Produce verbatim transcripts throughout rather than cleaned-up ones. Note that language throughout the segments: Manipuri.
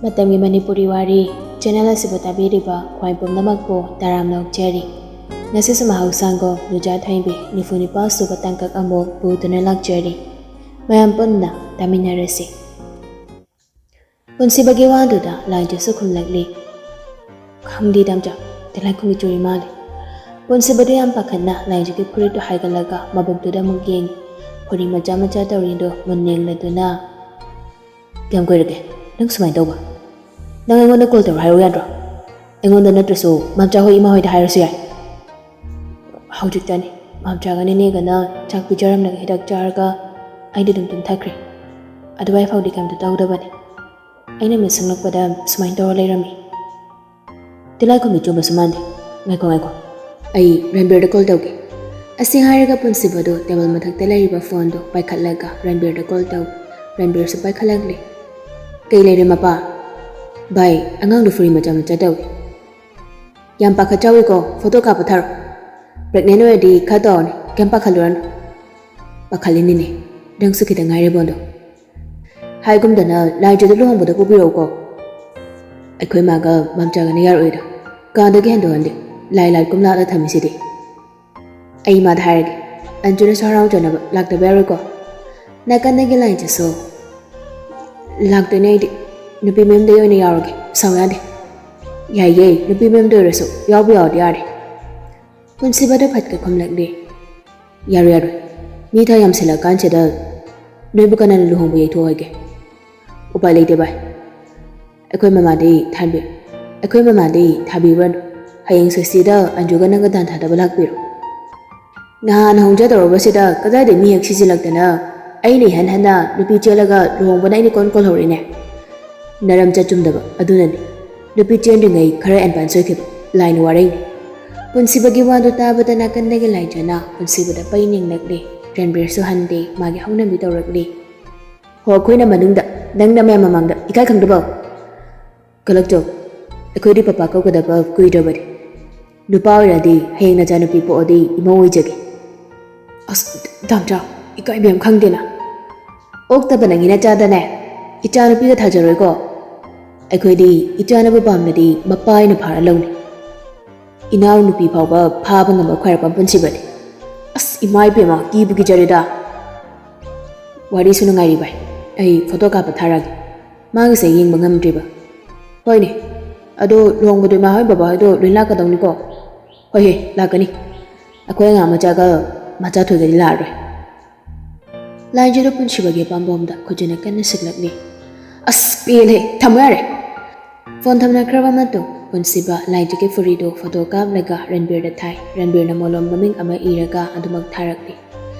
ꯃꯇꯝꯒꯤ ꯃꯅꯤꯄꯨꯔꯤ ꯋꯥꯔꯤ ꯆꯦꯅꯦꯜ ꯑꯁꯤꯕꯨ ꯇꯥꯕꯤꯔꯤꯕ ꯈ꯭ꯋꯥꯏ ꯄꯨꯝꯅꯃꯛꯄꯨ ꯇꯔꯥꯝꯅ ꯑꯣꯛꯆꯔꯤ꯫ ꯉꯁꯤꯁꯨ ꯃꯍꯧꯁꯥꯡꯒꯣ ꯂꯨꯖꯥ ꯊꯣꯏꯕꯤ ꯅꯤꯐꯨ ꯅꯤꯄꯥꯜ ꯁꯨꯕ ꯇꯥꯡꯀꯛ ꯑꯃꯨꯛ ꯄꯨꯗꯨꯅ ꯂꯥꯛꯆꯔꯤ꯫ ꯃꯌꯥꯝ ꯄꯨꯟꯅ ꯇꯥꯃꯤꯟꯅꯔꯁꯤ꯫ ꯄꯨꯟꯁꯤꯕꯒꯤ ꯋꯥꯗꯨꯗ ꯂꯥꯏꯖꯁꯨ ꯈꯨꯝꯂꯛꯂꯤ꯫ "ꯈꯪꯗꯦ ꯇꯥꯝꯆꯥ, ꯇꯤꯜꯂꯥꯏꯈꯨꯝꯕꯤ ꯆꯨꯔꯤ ꯃꯥꯜꯂꯦ꯫" ꯄꯨꯟꯁꯤꯕꯗꯨ ꯌꯥꯝ ꯄꯥꯈꯠꯅ ꯂꯥꯏꯖꯒꯤ ꯐꯨꯔꯤꯠꯇꯨ ꯍꯥꯏꯒꯠꯂꯒ ꯃꯕꯨꯛꯇꯨꯗ ꯑꯃꯨꯛ ꯌꯦꯡꯉꯤ꯫ ꯐꯨꯔꯤ ꯃꯆꯥ ꯃꯆꯥ ꯇꯧꯔꯤꯗꯨ ꯃꯨꯟꯅ ꯌꯦꯡꯂꯗꯨꯅ, "ꯀꯌꯥꯝ ꯀꯨꯏꯔꯒꯦ ꯅꯪ ꯁꯨꯃꯥꯏꯅ ꯇꯧꯕ? ꯅꯪ ꯑꯩꯉꯣꯟꯗ ꯀꯣꯜ ꯇꯧꯔꯣ ꯍꯥꯏꯔꯨ ꯌꯥꯗ꯭ꯔꯣ? ꯑꯩꯉꯣꯟꯗ ꯅꯠꯇ꯭ꯔꯁꯨ ꯃꯝꯆꯥ ꯍꯣꯏ ꯏꯃꯥ ꯍꯣꯏꯗ ꯍꯥꯏꯔꯁꯨ ꯌꯥꯏ꯫" "ꯍꯧꯖꯤꯛꯇꯅꯤ ꯃꯝꯆꯥꯒ ꯅꯦꯅꯦꯒꯅ ꯆꯥꯛ ꯄꯤꯖꯔꯝꯂꯒ ꯍꯤꯗꯥꯛ ꯆꯥꯔꯒ ꯑꯩꯗꯤ ꯑꯗꯨꯝ ꯇꯨꯝꯊꯈ꯭ꯔꯦ꯫ ꯑꯗꯨꯋꯥꯏ ꯐꯥꯎꯗꯤ ꯀꯩꯝꯇ ꯇꯧꯗꯕꯅꯤ꯫ ꯑꯩꯅ ꯃꯤꯠ ꯁꯤꯡꯂꯛꯄꯗ ꯁꯨꯃꯥꯏꯅ ꯇꯧꯔ ꯂꯩꯔꯝꯃꯤ꯫" "ꯇꯤꯜꯂꯥꯏꯈꯨꯝꯕꯤ ꯆꯨꯕꯁꯨ ꯃꯥꯟꯗꯦ꯫ ꯉꯥꯏꯈꯣ, ꯉꯥꯏꯈꯣ, ꯑꯩ ꯔꯟꯕꯤꯔꯗ ꯀꯣꯜ ꯇꯧꯒꯦ꯫" ꯑꯁꯤ ꯍꯥꯏꯔꯒ ꯄꯨꯟꯁꯤꯕꯗꯨ ꯇꯦꯕꯜ ꯃꯊꯛꯇ ꯂꯩꯔꯤꯕ ꯐꯣꯟꯗꯨ ꯄꯥꯏꯈꯠꯂꯒ ꯔꯟꯕꯤꯔꯗ ꯀꯣꯜ ꯇꯧ꯫ ꯔꯟꯕꯤꯔꯁꯨ ꯄꯥꯏꯈꯠꯂꯛꯂꯦ꯫ "ꯀꯩ ꯂꯩꯔꯦ ꯃꯄꯥ?" "ꯚꯥꯏ, ꯑꯉꯥꯡꯗꯨ ꯐꯨꯔꯤ ꯃꯆꯥ ꯃꯆꯥ ꯇꯧꯏ꯫" "ꯌꯥꯝ ꯄꯥꯈꯠꯆꯥꯎꯏꯀꯣ, ꯐꯣꯇꯣ ꯀꯥꯞꯄ ꯊꯥꯔꯣ꯫ ꯄ꯭ꯔꯦꯒꯅꯦꯟ ꯑꯣꯏꯔꯗꯤ ꯈꯔ ꯇꯧꯔꯅꯤ, ꯀꯩꯝ ꯄꯥꯈꯠꯂꯨꯔꯅꯨ꯫" "ꯄꯥꯈꯠꯂꯤꯅꯤꯅꯦ, ꯅꯪꯁꯨ ꯈꯤꯇꯪ ꯉꯥꯏꯔꯦ ꯕꯣꯟꯗꯣ꯫ ꯍꯥꯏꯒꯨꯝꯗꯅ ꯂꯥꯏꯖꯗꯨ ꯂꯨꯍꯣꯡꯕꯗ ꯄꯨꯕꯤꯔꯛꯎꯀꯣ꯫" "ꯑꯩꯈꯣꯏ ꯃꯥꯒ ꯃꯝꯆꯥꯒꯅ ꯌꯥꯔꯣꯏꯗ, ꯀꯥꯗꯒꯤ ꯍꯦꯟꯗꯣꯛꯍꯟꯗꯦ, ꯂꯥꯏ ꯂꯥꯠ ꯀꯨꯝ ꯂꯥꯠꯂ ꯊꯝꯃꯤꯁꯤꯗꯤ꯫" "ꯑꯩ ꯏꯃꯥꯗ ꯍꯥꯏꯔꯒꯦ, ꯑꯟꯖꯨꯅꯁꯨ ꯍꯔꯥꯎꯖꯅꯕ ꯂꯥꯛꯇꯕ ꯌꯥꯔꯣꯏꯀꯣ꯫" ꯅꯥꯀꯟꯗꯒꯤ ꯂꯥꯏꯖꯁꯨ, "ꯂꯥꯛꯇꯣꯏꯅꯦ ꯑꯩꯗꯤ, ꯅꯨꯄꯤ ꯃꯌꯨꯝꯗꯩ ꯑꯣꯏꯅ ꯌꯥꯎꯔꯒꯦ, ꯁꯥꯎ ꯌꯥꯗꯦ꯫" "ꯌꯥꯏꯌꯦ, ꯅꯨꯄꯤ ꯃꯌꯨꯝꯗ ꯑꯣꯏꯔꯁꯨ ꯌꯥꯎꯕ ꯌꯥꯎꯔꯗꯤ ꯌꯥꯔꯦ꯫" ꯄꯨꯟꯁꯤꯕꯗ ꯐꯠꯀ ꯈꯨꯝꯂꯛꯂꯦ꯫ "ꯌꯥꯔꯣꯏ, ꯌꯥꯔꯣꯏ, ꯃꯤ ꯊꯥ ꯌꯥꯝꯁꯤꯜꯂꯛꯀꯥꯟꯁꯤꯗ ꯅꯣꯏꯕꯨ ꯀꯅꯥꯅ ꯂꯨꯍꯣꯡꯕ ꯌꯩꯊꯣꯛꯑꯣ ꯍꯥꯏꯒꯦ?" "ꯎꯄꯥꯏ ꯂꯩꯇꯦ ꯚꯥꯏ, ꯑꯩꯈꯣꯏ ꯃꯃꯥꯗꯤ ꯊꯥꯕꯤ-, ꯑꯩꯈꯣꯏ ꯃꯃꯥꯗꯤ ꯊꯥꯕꯤꯔꯨꯔꯅꯨ꯫ ꯍꯌꯦꯡ ꯁꯣꯏꯁꯤꯗ ꯑꯟꯖꯨꯒ ꯅꯪꯒ ꯗꯥꯟ ꯊꯥꯗꯕ ꯂꯥꯛꯄꯤꯔꯣ꯫" "ꯅꯍꯥꯟ ꯍꯧꯖꯗꯧꯔꯕꯁꯤꯗ ꯀꯗꯥꯏꯗꯩ ꯃꯤ ꯍꯦꯛ ꯁꯤꯖꯤꯜꯂꯛꯇꯅ, ꯑꯩꯅ ꯏꯍꯟ ꯍꯟꯅ ꯅꯨꯄꯤ ꯆꯦꯜꯂꯒ ꯂꯨꯍꯣꯡꯕꯅ ꯑꯩꯅ ꯏꯀꯣꯟ ꯀꯣꯜꯍꯧꯔꯤꯅꯦ꯫" "ꯅꯔꯝ ꯆꯠ ꯆꯨꯝꯗꯕ ꯑꯗꯨꯅꯅꯤ, ꯅꯨꯄꯤ ꯆꯦꯟꯗ꯭ꯔꯤꯉꯩ ꯈꯔ ꯑꯦꯗꯚꯥꯟꯁ ꯑꯣꯏꯈꯤꯕ, ꯂꯥꯏꯅ ꯋꯥꯔꯩꯅꯤ꯫" ꯄꯨꯟꯁꯤꯕꯒꯤ ꯋꯥꯗꯨ ꯇꯥꯕꯗ ꯅꯥꯀꯟꯗꯒꯤ ꯂꯥꯏꯖꯅ ꯄꯨꯟꯁꯤꯕꯗ ꯄꯩ ꯅꯤꯡꯂꯛꯂꯦ꯫ ꯔꯟꯕꯤꯔꯁꯨ ꯍꯟꯗꯦ, ꯃꯥꯒꯤ ꯍꯧꯅꯕꯤ ꯇꯧꯔꯛꯂꯤ꯫ "ꯍꯣ, ꯑꯩꯈꯣꯏꯅ ꯃꯅꯨꯡꯗ, ꯅꯪꯅ ꯃꯌꯥꯝ ꯃꯃꯥꯡꯗ ꯏꯀꯥꯏ ꯈꯪꯗꯕ?" "ꯀꯂꯛꯆꯧ, ꯑꯩꯈꯣꯏꯗꯤ ꯄꯄꯥ ꯀꯧꯒꯗꯕ ꯀꯨꯏꯗ꯭ꯔꯕꯅꯤ꯫ ꯅꯨꯄꯥ ꯑꯣꯏꯔꯗꯤ ꯍꯌꯦꯡ ꯅꯆꯥꯅꯨꯄꯤ ꯄꯣꯛꯑꯗꯤ ꯏꯃꯧ ꯑꯣꯏꯖꯒꯦ꯫" "ꯑꯁ, ꯗꯥꯝꯆꯥ, ꯏꯀꯥꯏꯕ ꯌꯥꯝ ꯈꯪꯗꯦꯅ꯫" "ꯑꯣꯛꯇꯕ ꯅꯪꯒꯤ ꯅꯆꯥꯗꯅꯦ, ꯏꯆꯥꯅꯨꯄꯤꯒ ꯊꯥꯖꯔꯣꯏꯀꯣ꯫" ꯑꯩꯈꯣꯏꯗꯤ ꯏꯆꯥꯅꯕꯨ ꯄꯥꯝꯂꯗꯤ ꯃꯄꯥ ꯑꯣꯏꯅ ꯐꯥꯔ ꯂꯧꯅꯤ꯫ ꯏꯅꯥꯎ ꯅꯨꯄꯤ ꯐꯥꯎꯕ ꯐꯥꯕ ꯉꯝꯕ ꯈ꯭ꯋꯥꯏꯔꯥꯛꯄꯝ ꯄꯨꯟꯁꯤꯕꯅꯤ꯫ ꯑꯁ, ꯏꯃꯥ ꯏꯕꯦꯝꯃ, ꯀꯤꯕꯨ ꯀꯤꯖꯔꯦꯗ꯫ ꯋꯥꯔꯤꯁꯨ ꯅꯨꯡꯉꯥꯏꯔꯤ ꯚꯥꯏ꯫ ꯑꯩ ꯐꯣꯇꯣ ꯀꯥꯞꯄ ꯊꯥꯔꯛꯑꯒꯦ꯫ ꯃꯥꯒꯤꯁꯦ ꯌꯦꯡꯕ ꯉꯝꯗ꯭ꯔꯤꯕ꯫ ꯍꯣꯏꯅꯦ, ꯑꯗꯣ ꯂꯨꯍꯣꯡꯕꯗꯣ ꯏꯃꯥ ꯍꯣꯏ ꯕꯕꯥ ꯍꯣꯏꯗꯣ ꯂꯣꯏ ꯂꯥꯛꯀꯗꯧꯅꯤꯀꯣ? ꯍꯣꯏꯍꯦ, ꯂꯥꯛꯀꯅꯤ꯫ ꯑꯩꯈꯣꯏ ꯑꯉꯥꯡ ꯃꯆꯥꯒ ꯃꯆꯥ ꯊꯣꯏꯒꯗꯤ ꯂꯥꯛꯑꯔꯣꯏ꯫ ꯂꯥꯏꯟꯁꯤꯗ ꯄꯨꯟꯁꯤꯕꯒꯤ ꯄꯥꯝꯕꯣꯝꯗ ꯈꯨꯖꯤꯟꯅ ꯀꯟꯅ ꯁꯤꯛꯂꯛꯂꯤ꯫ ꯑꯁ, ꯄꯦꯜꯂꯦ, ꯊꯝꯃꯣ ꯌꯥꯔꯦ꯫ ꯐꯣꯟ ꯊꯝꯅꯈ꯭ꯔꯕ ꯃꯇꯨꯡ ꯄꯨꯟꯁꯤꯕ ꯂꯥꯏꯟꯁꯤꯒꯤ ꯐꯨꯔꯤꯗꯨ ꯐꯣꯇꯣ ꯀꯥꯞꯂꯒ ꯔꯟꯕꯤꯔꯗ ꯊꯥꯏ꯫ ꯔꯟꯕꯤꯔꯅ ꯃꯣꯂꯣꯝ ꯃꯃꯤꯡ ꯑꯃ ꯏꯔꯒ ꯑꯗꯨꯃꯛ ꯊꯥꯔꯛꯂꯤ꯫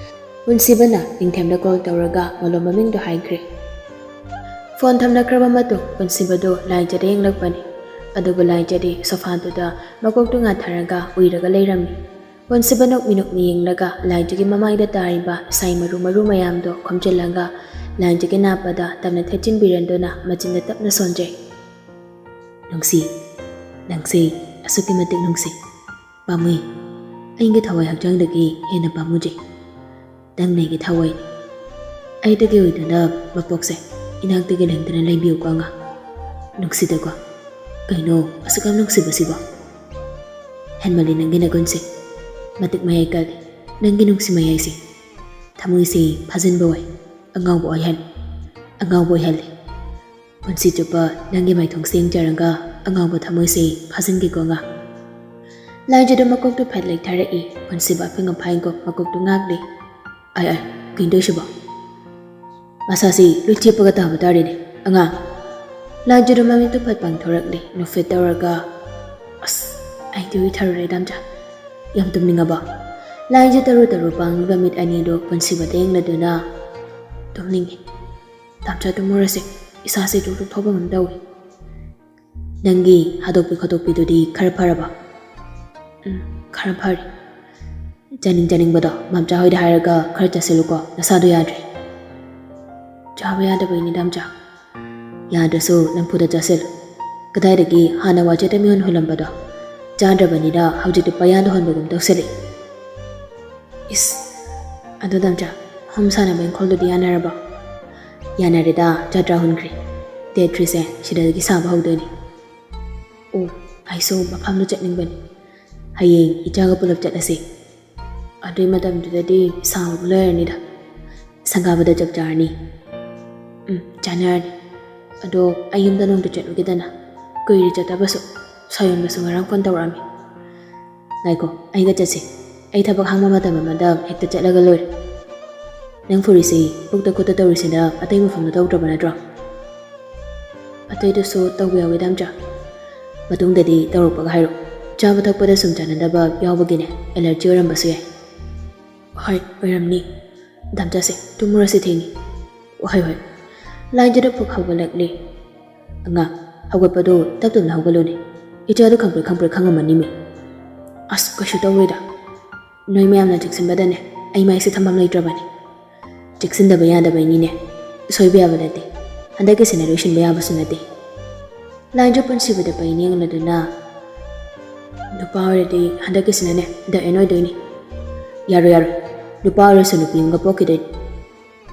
ꯄꯨꯟꯁꯤꯕꯅ ꯅꯤꯡꯊꯦꯝꯗ ꯀꯣꯜ ꯇꯧꯔꯒ ꯃꯣꯂꯣꯝ ꯃꯃꯤꯡꯗꯨ ꯍꯥꯏꯈ꯭ꯔꯦ꯫ ꯐꯣꯟ ꯊꯝꯅꯈ꯭ꯔꯕ ꯃꯇꯨꯡ ꯄꯨꯟꯁꯤꯕꯗꯨ ꯂꯥꯏꯟꯁꯤꯗ ꯌꯦꯡꯂꯛꯄꯅꯤ꯫ ꯑꯗꯨꯕꯨ ꯂꯥꯏꯟꯁꯤꯗꯤ ꯁꯣꯐꯥꯗꯨꯗ ꯃꯀꯣꯛꯇꯨ ꯉꯥꯊꯔꯒ ꯎꯏꯔꯒ ꯂꯩꯔꯝꯃꯤ꯫ ꯄꯨꯟꯁꯤꯕ ꯅꯣꯛꯃꯤ ꯅꯣꯛꯃꯤ ꯌꯦꯡꯂꯒ ꯂꯥꯏꯟꯁꯤꯒꯤ ꯃꯃꯥꯏꯗ ꯇꯥꯔꯤꯕ ꯏꯁꯩ ꯃꯔꯨ ꯃꯔꯨ ꯃꯌꯥꯝꯗꯣ ꯈꯣꯝꯖꯤꯜꯂꯒ ꯂꯥꯏꯟꯁꯤꯒꯤ ꯅꯥꯞꯄꯗ ꯇꯞꯅ ꯊꯦꯠꯆꯤꯟꯕꯤꯔꯟꯗꯨꯅ ꯃꯆꯤꯟꯗ ꯇꯞꯅ ꯁꯣꯟꯖꯩ꯫ "ꯅꯨꯡꯁꯤ, ꯅꯪꯁꯦ ꯑꯁꯨꯛꯀꯤ ꯃꯇꯤꯛ ꯅꯨꯡꯁꯤ꯫ ꯄꯥꯝꯃꯨꯏ, ꯑꯩꯒꯤ ꯊꯋꯥꯏ ꯍꯛꯆꯥꯡꯗꯒꯤ ꯍꯦꯟꯅ ꯄꯥꯝꯃꯨꯖꯩ꯫ ꯅꯪꯅ ꯑꯩꯒꯤ ꯊꯋꯥꯏꯅꯤ꯫ ꯑꯩꯗꯒꯤ ꯑꯣꯏꯗꯨꯅ ꯃꯄꯣꯛꯁꯦ ꯏꯅꯥꯛꯇꯒꯤ ꯂꯦꯡꯗꯅ ꯂꯩꯕꯤꯌꯨꯀꯣ ꯑꯉꯥꯡ꯫ ꯅꯨꯡꯁꯤꯗꯀꯣ꯫ ꯀꯩꯅꯣ ꯑꯁꯨꯛ ꯌꯥꯝ ꯅꯨꯡꯁꯤꯕꯁꯤꯕꯣ? ꯍꯦꯟꯃꯜꯂꯤ ꯅꯪꯒꯤ ꯅꯒꯨꯟꯁꯦ꯫ ꯃꯇꯤꯛ ꯃꯌꯥꯏ ꯀꯜꯂꯤ ꯅꯪꯒꯤ ꯅꯨꯡꯁꯤ ꯃꯌꯥꯏꯁꯦ꯫ ꯊꯃꯣꯏꯁꯦ ꯐꯥꯖꯤꯟꯕ ꯑꯣꯏ, ꯑꯉꯥꯎꯕ ꯑꯣꯏꯍꯜꯂꯤ, ꯑꯉꯥꯎꯕ ꯑꯣꯏꯍꯜꯂꯤ꯫ ꯄꯨꯟꯁꯤ ꯆꯨꯞꯄ ꯅꯪꯒꯤ ꯃꯥꯏꯊꯣꯡꯁꯦ ꯌꯦꯡꯖꯔꯒ ꯑꯉꯥꯎꯕ ꯊꯃꯣꯏꯁꯦ ꯐꯥꯖꯤꯟꯒꯦꯀꯣ ꯑꯉꯥꯡ꯫" ꯂꯥꯏꯟꯁꯤꯗ ꯃꯀꯣꯛꯇꯨ ꯐꯠ ꯂꯩꯊꯔꯛꯏ꯫ ꯄꯨꯟꯁꯤꯕ ꯑꯐꯤꯡ ꯑꯐꯥꯏꯒꯨꯝ ꯃꯀꯣꯛꯇꯨ ꯉꯥꯛꯂꯤ꯫ "ꯑꯥꯏ ꯑꯥꯏ, ꯀꯩꯅꯣ ꯇꯧꯔꯤꯁꯤꯕꯣ? ꯃꯁꯥꯁꯤ ꯂꯣꯏ ꯆꯦꯞꯄꯒ ꯇꯥꯕ ꯇꯥꯔꯦꯅꯦ ꯑꯉꯥꯡ꯫" ꯂꯥꯏꯟꯁꯤꯗ ꯃꯃꯤꯠꯇꯨ ꯐꯠ ꯄꯥꯡꯊꯣꯔꯛꯂꯤ꯫ ꯅꯣꯛꯐꯦꯠ ꯇꯧꯔꯒ, "ꯑꯁ, ꯑꯩꯗꯤ ꯎꯏꯊꯔꯨꯔꯦ ꯗꯥꯝꯆꯥ꯫ ꯌꯥꯝ ꯇꯨꯝꯅꯤꯡꯉꯕꯣ?" ꯂꯥꯏꯟꯁꯤꯗ ꯇꯔꯨ ꯇꯔꯨ ꯄꯥꯡꯂꯤꯕ ꯃꯤꯠ ꯑꯅꯤꯗꯨ ꯄꯨꯟꯁꯤꯕꯗ ꯌꯦꯡꯂꯗꯨꯅ, "ꯇꯨꯝꯅꯤꯡꯉꯤ꯫ ꯗꯥꯝꯆꯥ, ꯇꯨꯝꯃꯨꯔꯁꯦ꯫ ꯏꯁꯥꯁꯦ ꯇꯨꯛ ꯇꯨꯛ ꯊꯣꯛꯄꯒꯨꯝ ꯇꯧꯏ꯫" "ꯅꯪꯒꯤ ꯍꯥꯗꯣꯛꯄꯤ ꯈꯣꯠꯇꯣꯛꯄꯤꯗꯨꯗꯤ ꯈꯔ ꯐꯔꯕ?" "ꯎꯝ, ꯈꯔ ꯐꯔꯦ꯫ ꯆꯥꯅꯤꯡ ꯆꯥꯅꯤꯡꯕꯗꯣ ꯃꯝꯆꯥ ꯍꯣꯏꯗ ꯍꯥꯏꯔꯒ ꯈꯔ ꯆꯥꯁꯤꯜꯂꯨꯀꯣ, ꯅꯁꯥꯗꯣ ꯌꯥꯗ꯭ꯔꯦ꯫" "ꯆꯥꯕ ꯌꯥꯗꯕꯩꯅꯤ ꯗꯥꯝꯆꯥ꯫" "ꯌꯥꯗ꯭ꯔꯁꯨ ꯅꯝꯐꯨꯗ ꯆꯥꯁꯤꯜꯂꯨ꯫ ꯀꯗꯥꯏꯗꯒꯤ ꯍꯥꯟꯅ ꯋꯥꯆꯦꯠꯇ ꯃꯤꯍꯨꯟ ꯍꯨꯜꯂꯝꯕꯗꯣ ꯆꯥꯗ꯭ꯔꯕꯅꯤꯅ ꯍꯧꯖꯤꯛꯇꯤ ꯄꯌꯥꯗ ꯍꯣꯟꯕꯒꯨꯝ ꯇꯧꯁꯤꯜꯂꯤ꯫" "ꯏꯁ, ꯑꯗꯣ ꯗꯥꯝꯆꯥ, ꯍꯣꯝ ꯁꯥꯟꯅꯕ ꯏꯪꯈꯣꯜꯗꯨꯗꯤ ꯌꯥꯅꯔꯕꯣ?" "ꯌꯥꯅꯔꯦꯗ, ꯖꯥꯇ꯭ꯔꯥ ꯍꯨꯟꯈ꯭ꯔꯦ꯫ ꯗꯦꯠ ꯊ꯭ꯔꯤꯁꯦ ꯁꯤꯗꯒꯤ ꯁꯥꯕ ꯍꯧꯗꯣꯏꯅꯤ꯫ ꯑꯣ, ꯑꯩꯁꯨ ꯃꯐꯝꯗꯨ ꯆꯠꯅꯤꯡꯕꯅꯤ꯫ ꯍꯌꯦꯡ ꯏꯆꯥꯒ ꯄꯨꯂꯞ ꯆꯠꯂꯁꯤ꯫ ꯑꯗꯨꯏ ꯃꯇꯝꯗꯨꯗꯗꯤ ꯁꯥꯕꯕꯨ ꯂꯣꯏꯔꯅꯤꯗ꯫ ꯁꯪꯒꯥꯕꯗ ꯆꯞ ꯆꯥꯔꯅꯤ꯫ ꯎꯝ, ꯆꯥꯟꯅꯔꯅꯤ꯫ ꯑꯗꯣ ꯑꯩ ꯌꯨꯝꯗ ꯅꯣꯡꯇ ꯆꯠꯂꯨꯒꯦꯗꯅ꯫ ꯀꯨꯏꯔꯦ ꯆꯠꯇꯕꯁꯨ꯫ ꯁꯥꯌꯣꯟꯕꯁꯨ ꯉꯔꯥꯡ ꯐꯣꯟ ꯇꯧꯔꯛꯑꯝꯃꯤ꯫ ꯉꯥꯏꯈꯣ, ꯑꯩꯒ ꯆꯠꯁꯤ꯫ ꯑꯩ ꯊꯕꯛ ꯍꯥꯡꯕ ꯃꯇꯝ ꯑꯃꯗ ꯍꯦꯛꯇ ꯆꯠꯂꯒ ꯂꯣꯏꯔꯦ꯫ ꯅꯪ ꯐꯨꯔꯤꯁꯤ ꯄꯨꯛꯇ ꯈꯨꯠꯇ ꯇꯧꯔꯤꯁꯤꯅ ꯑꯇꯩ ꯃꯐꯝꯗ ꯇꯧꯗ꯭ꯔꯕ ꯅꯠꯇ꯭ꯔꯣ? ꯑꯇꯩꯗꯁꯨ ꯇꯧꯕ ꯌꯥꯎꯋꯦ, ꯗꯥꯝꯆꯥ꯫ ꯃꯇꯨꯡꯗꯗꯤ ꯇꯧꯔꯛꯄꯒ ꯍꯥꯏꯔꯣ꯫ ꯆꯥꯕ ꯊꯛꯄꯗ ꯁꯨꯝ ꯆꯥꯟꯅꯗꯕ ꯌꯥꯎꯕꯒꯤꯅꯦ, ꯑꯦꯂꯔꯖꯤ ꯑꯣꯏꯔꯝꯕꯁꯨ ꯌꯥꯏ꯫ ꯍꯣꯏ, ꯑꯣꯏꯔꯝꯅꯤ꯫ ꯗꯥꯝꯆꯥꯁꯦ, ꯇꯨꯝꯃꯨꯔꯁꯤ, ꯊꯦꯡꯉꯤ꯫ ꯍꯣꯏ, ꯍꯣꯏ꯫ ꯂꯥꯏꯟꯁꯤꯗ ꯐꯨꯛ ꯍꯧꯒꯠꯂꯛꯂꯦ꯫ ꯑꯉꯥꯡ, ꯍꯧꯒꯠꯄꯗꯣ ꯇꯞ ꯇꯞꯅ ꯍꯧꯒꯠꯂꯨꯅꯦ꯫ ꯏꯆꯥꯗꯣ ꯈꯪꯄ꯭ꯔꯦꯛ ꯈꯪꯄ꯭ꯔꯦꯛ ꯈꯪꯉꯝꯃꯅꯤꯃꯤ꯫ ꯑꯁ, ꯀꯩꯁꯨ ꯇꯧꯔꯣꯏꯗ꯫ ꯅꯣꯏ ꯃꯌꯥꯝꯅ ꯆꯦꯛꯁꯤꯟꯕꯗꯅꯦ ꯑꯩ ꯃꯥꯏꯁꯦ ꯊꯝꯐꯝ ꯂꯩꯇ꯭ꯔꯕꯅꯦ꯫ ꯆꯦꯛꯁꯤꯟꯗꯕ ꯌꯥꯗꯕꯩꯅꯤꯅꯦ꯫ ꯁꯣꯏꯕ ꯌꯥꯕ ꯅꯠꯇꯦ꯫ ꯍꯟꯗꯛꯀꯤꯁꯤꯅ ꯂꯣꯏꯁꯤꯟꯕ ꯌꯥꯕꯁꯨ ꯅꯠꯇꯦ꯫ ꯂꯥꯏꯟꯁꯨ ꯄꯨꯟꯁꯤꯕꯗ ꯄꯩ ꯌꯦꯡꯂꯗꯨꯅ, ꯅꯨꯄꯥ ꯑꯣꯏꯔꯗꯤ ꯍꯟꯗꯛꯀꯤꯁꯤꯅꯅꯦ ꯗ ꯑꯦꯟ ꯑꯣꯏꯗꯣꯏꯅꯤ꯫ ꯌꯥꯔꯣꯏ, ꯌꯥꯔꯣꯏ꯫ ꯅꯨꯄꯥ ꯑꯣꯏꯔꯁꯨ ꯅꯨꯄꯤ ꯑꯃꯒ ꯄꯣꯛꯈꯤꯗꯣꯏꯅꯤ꯫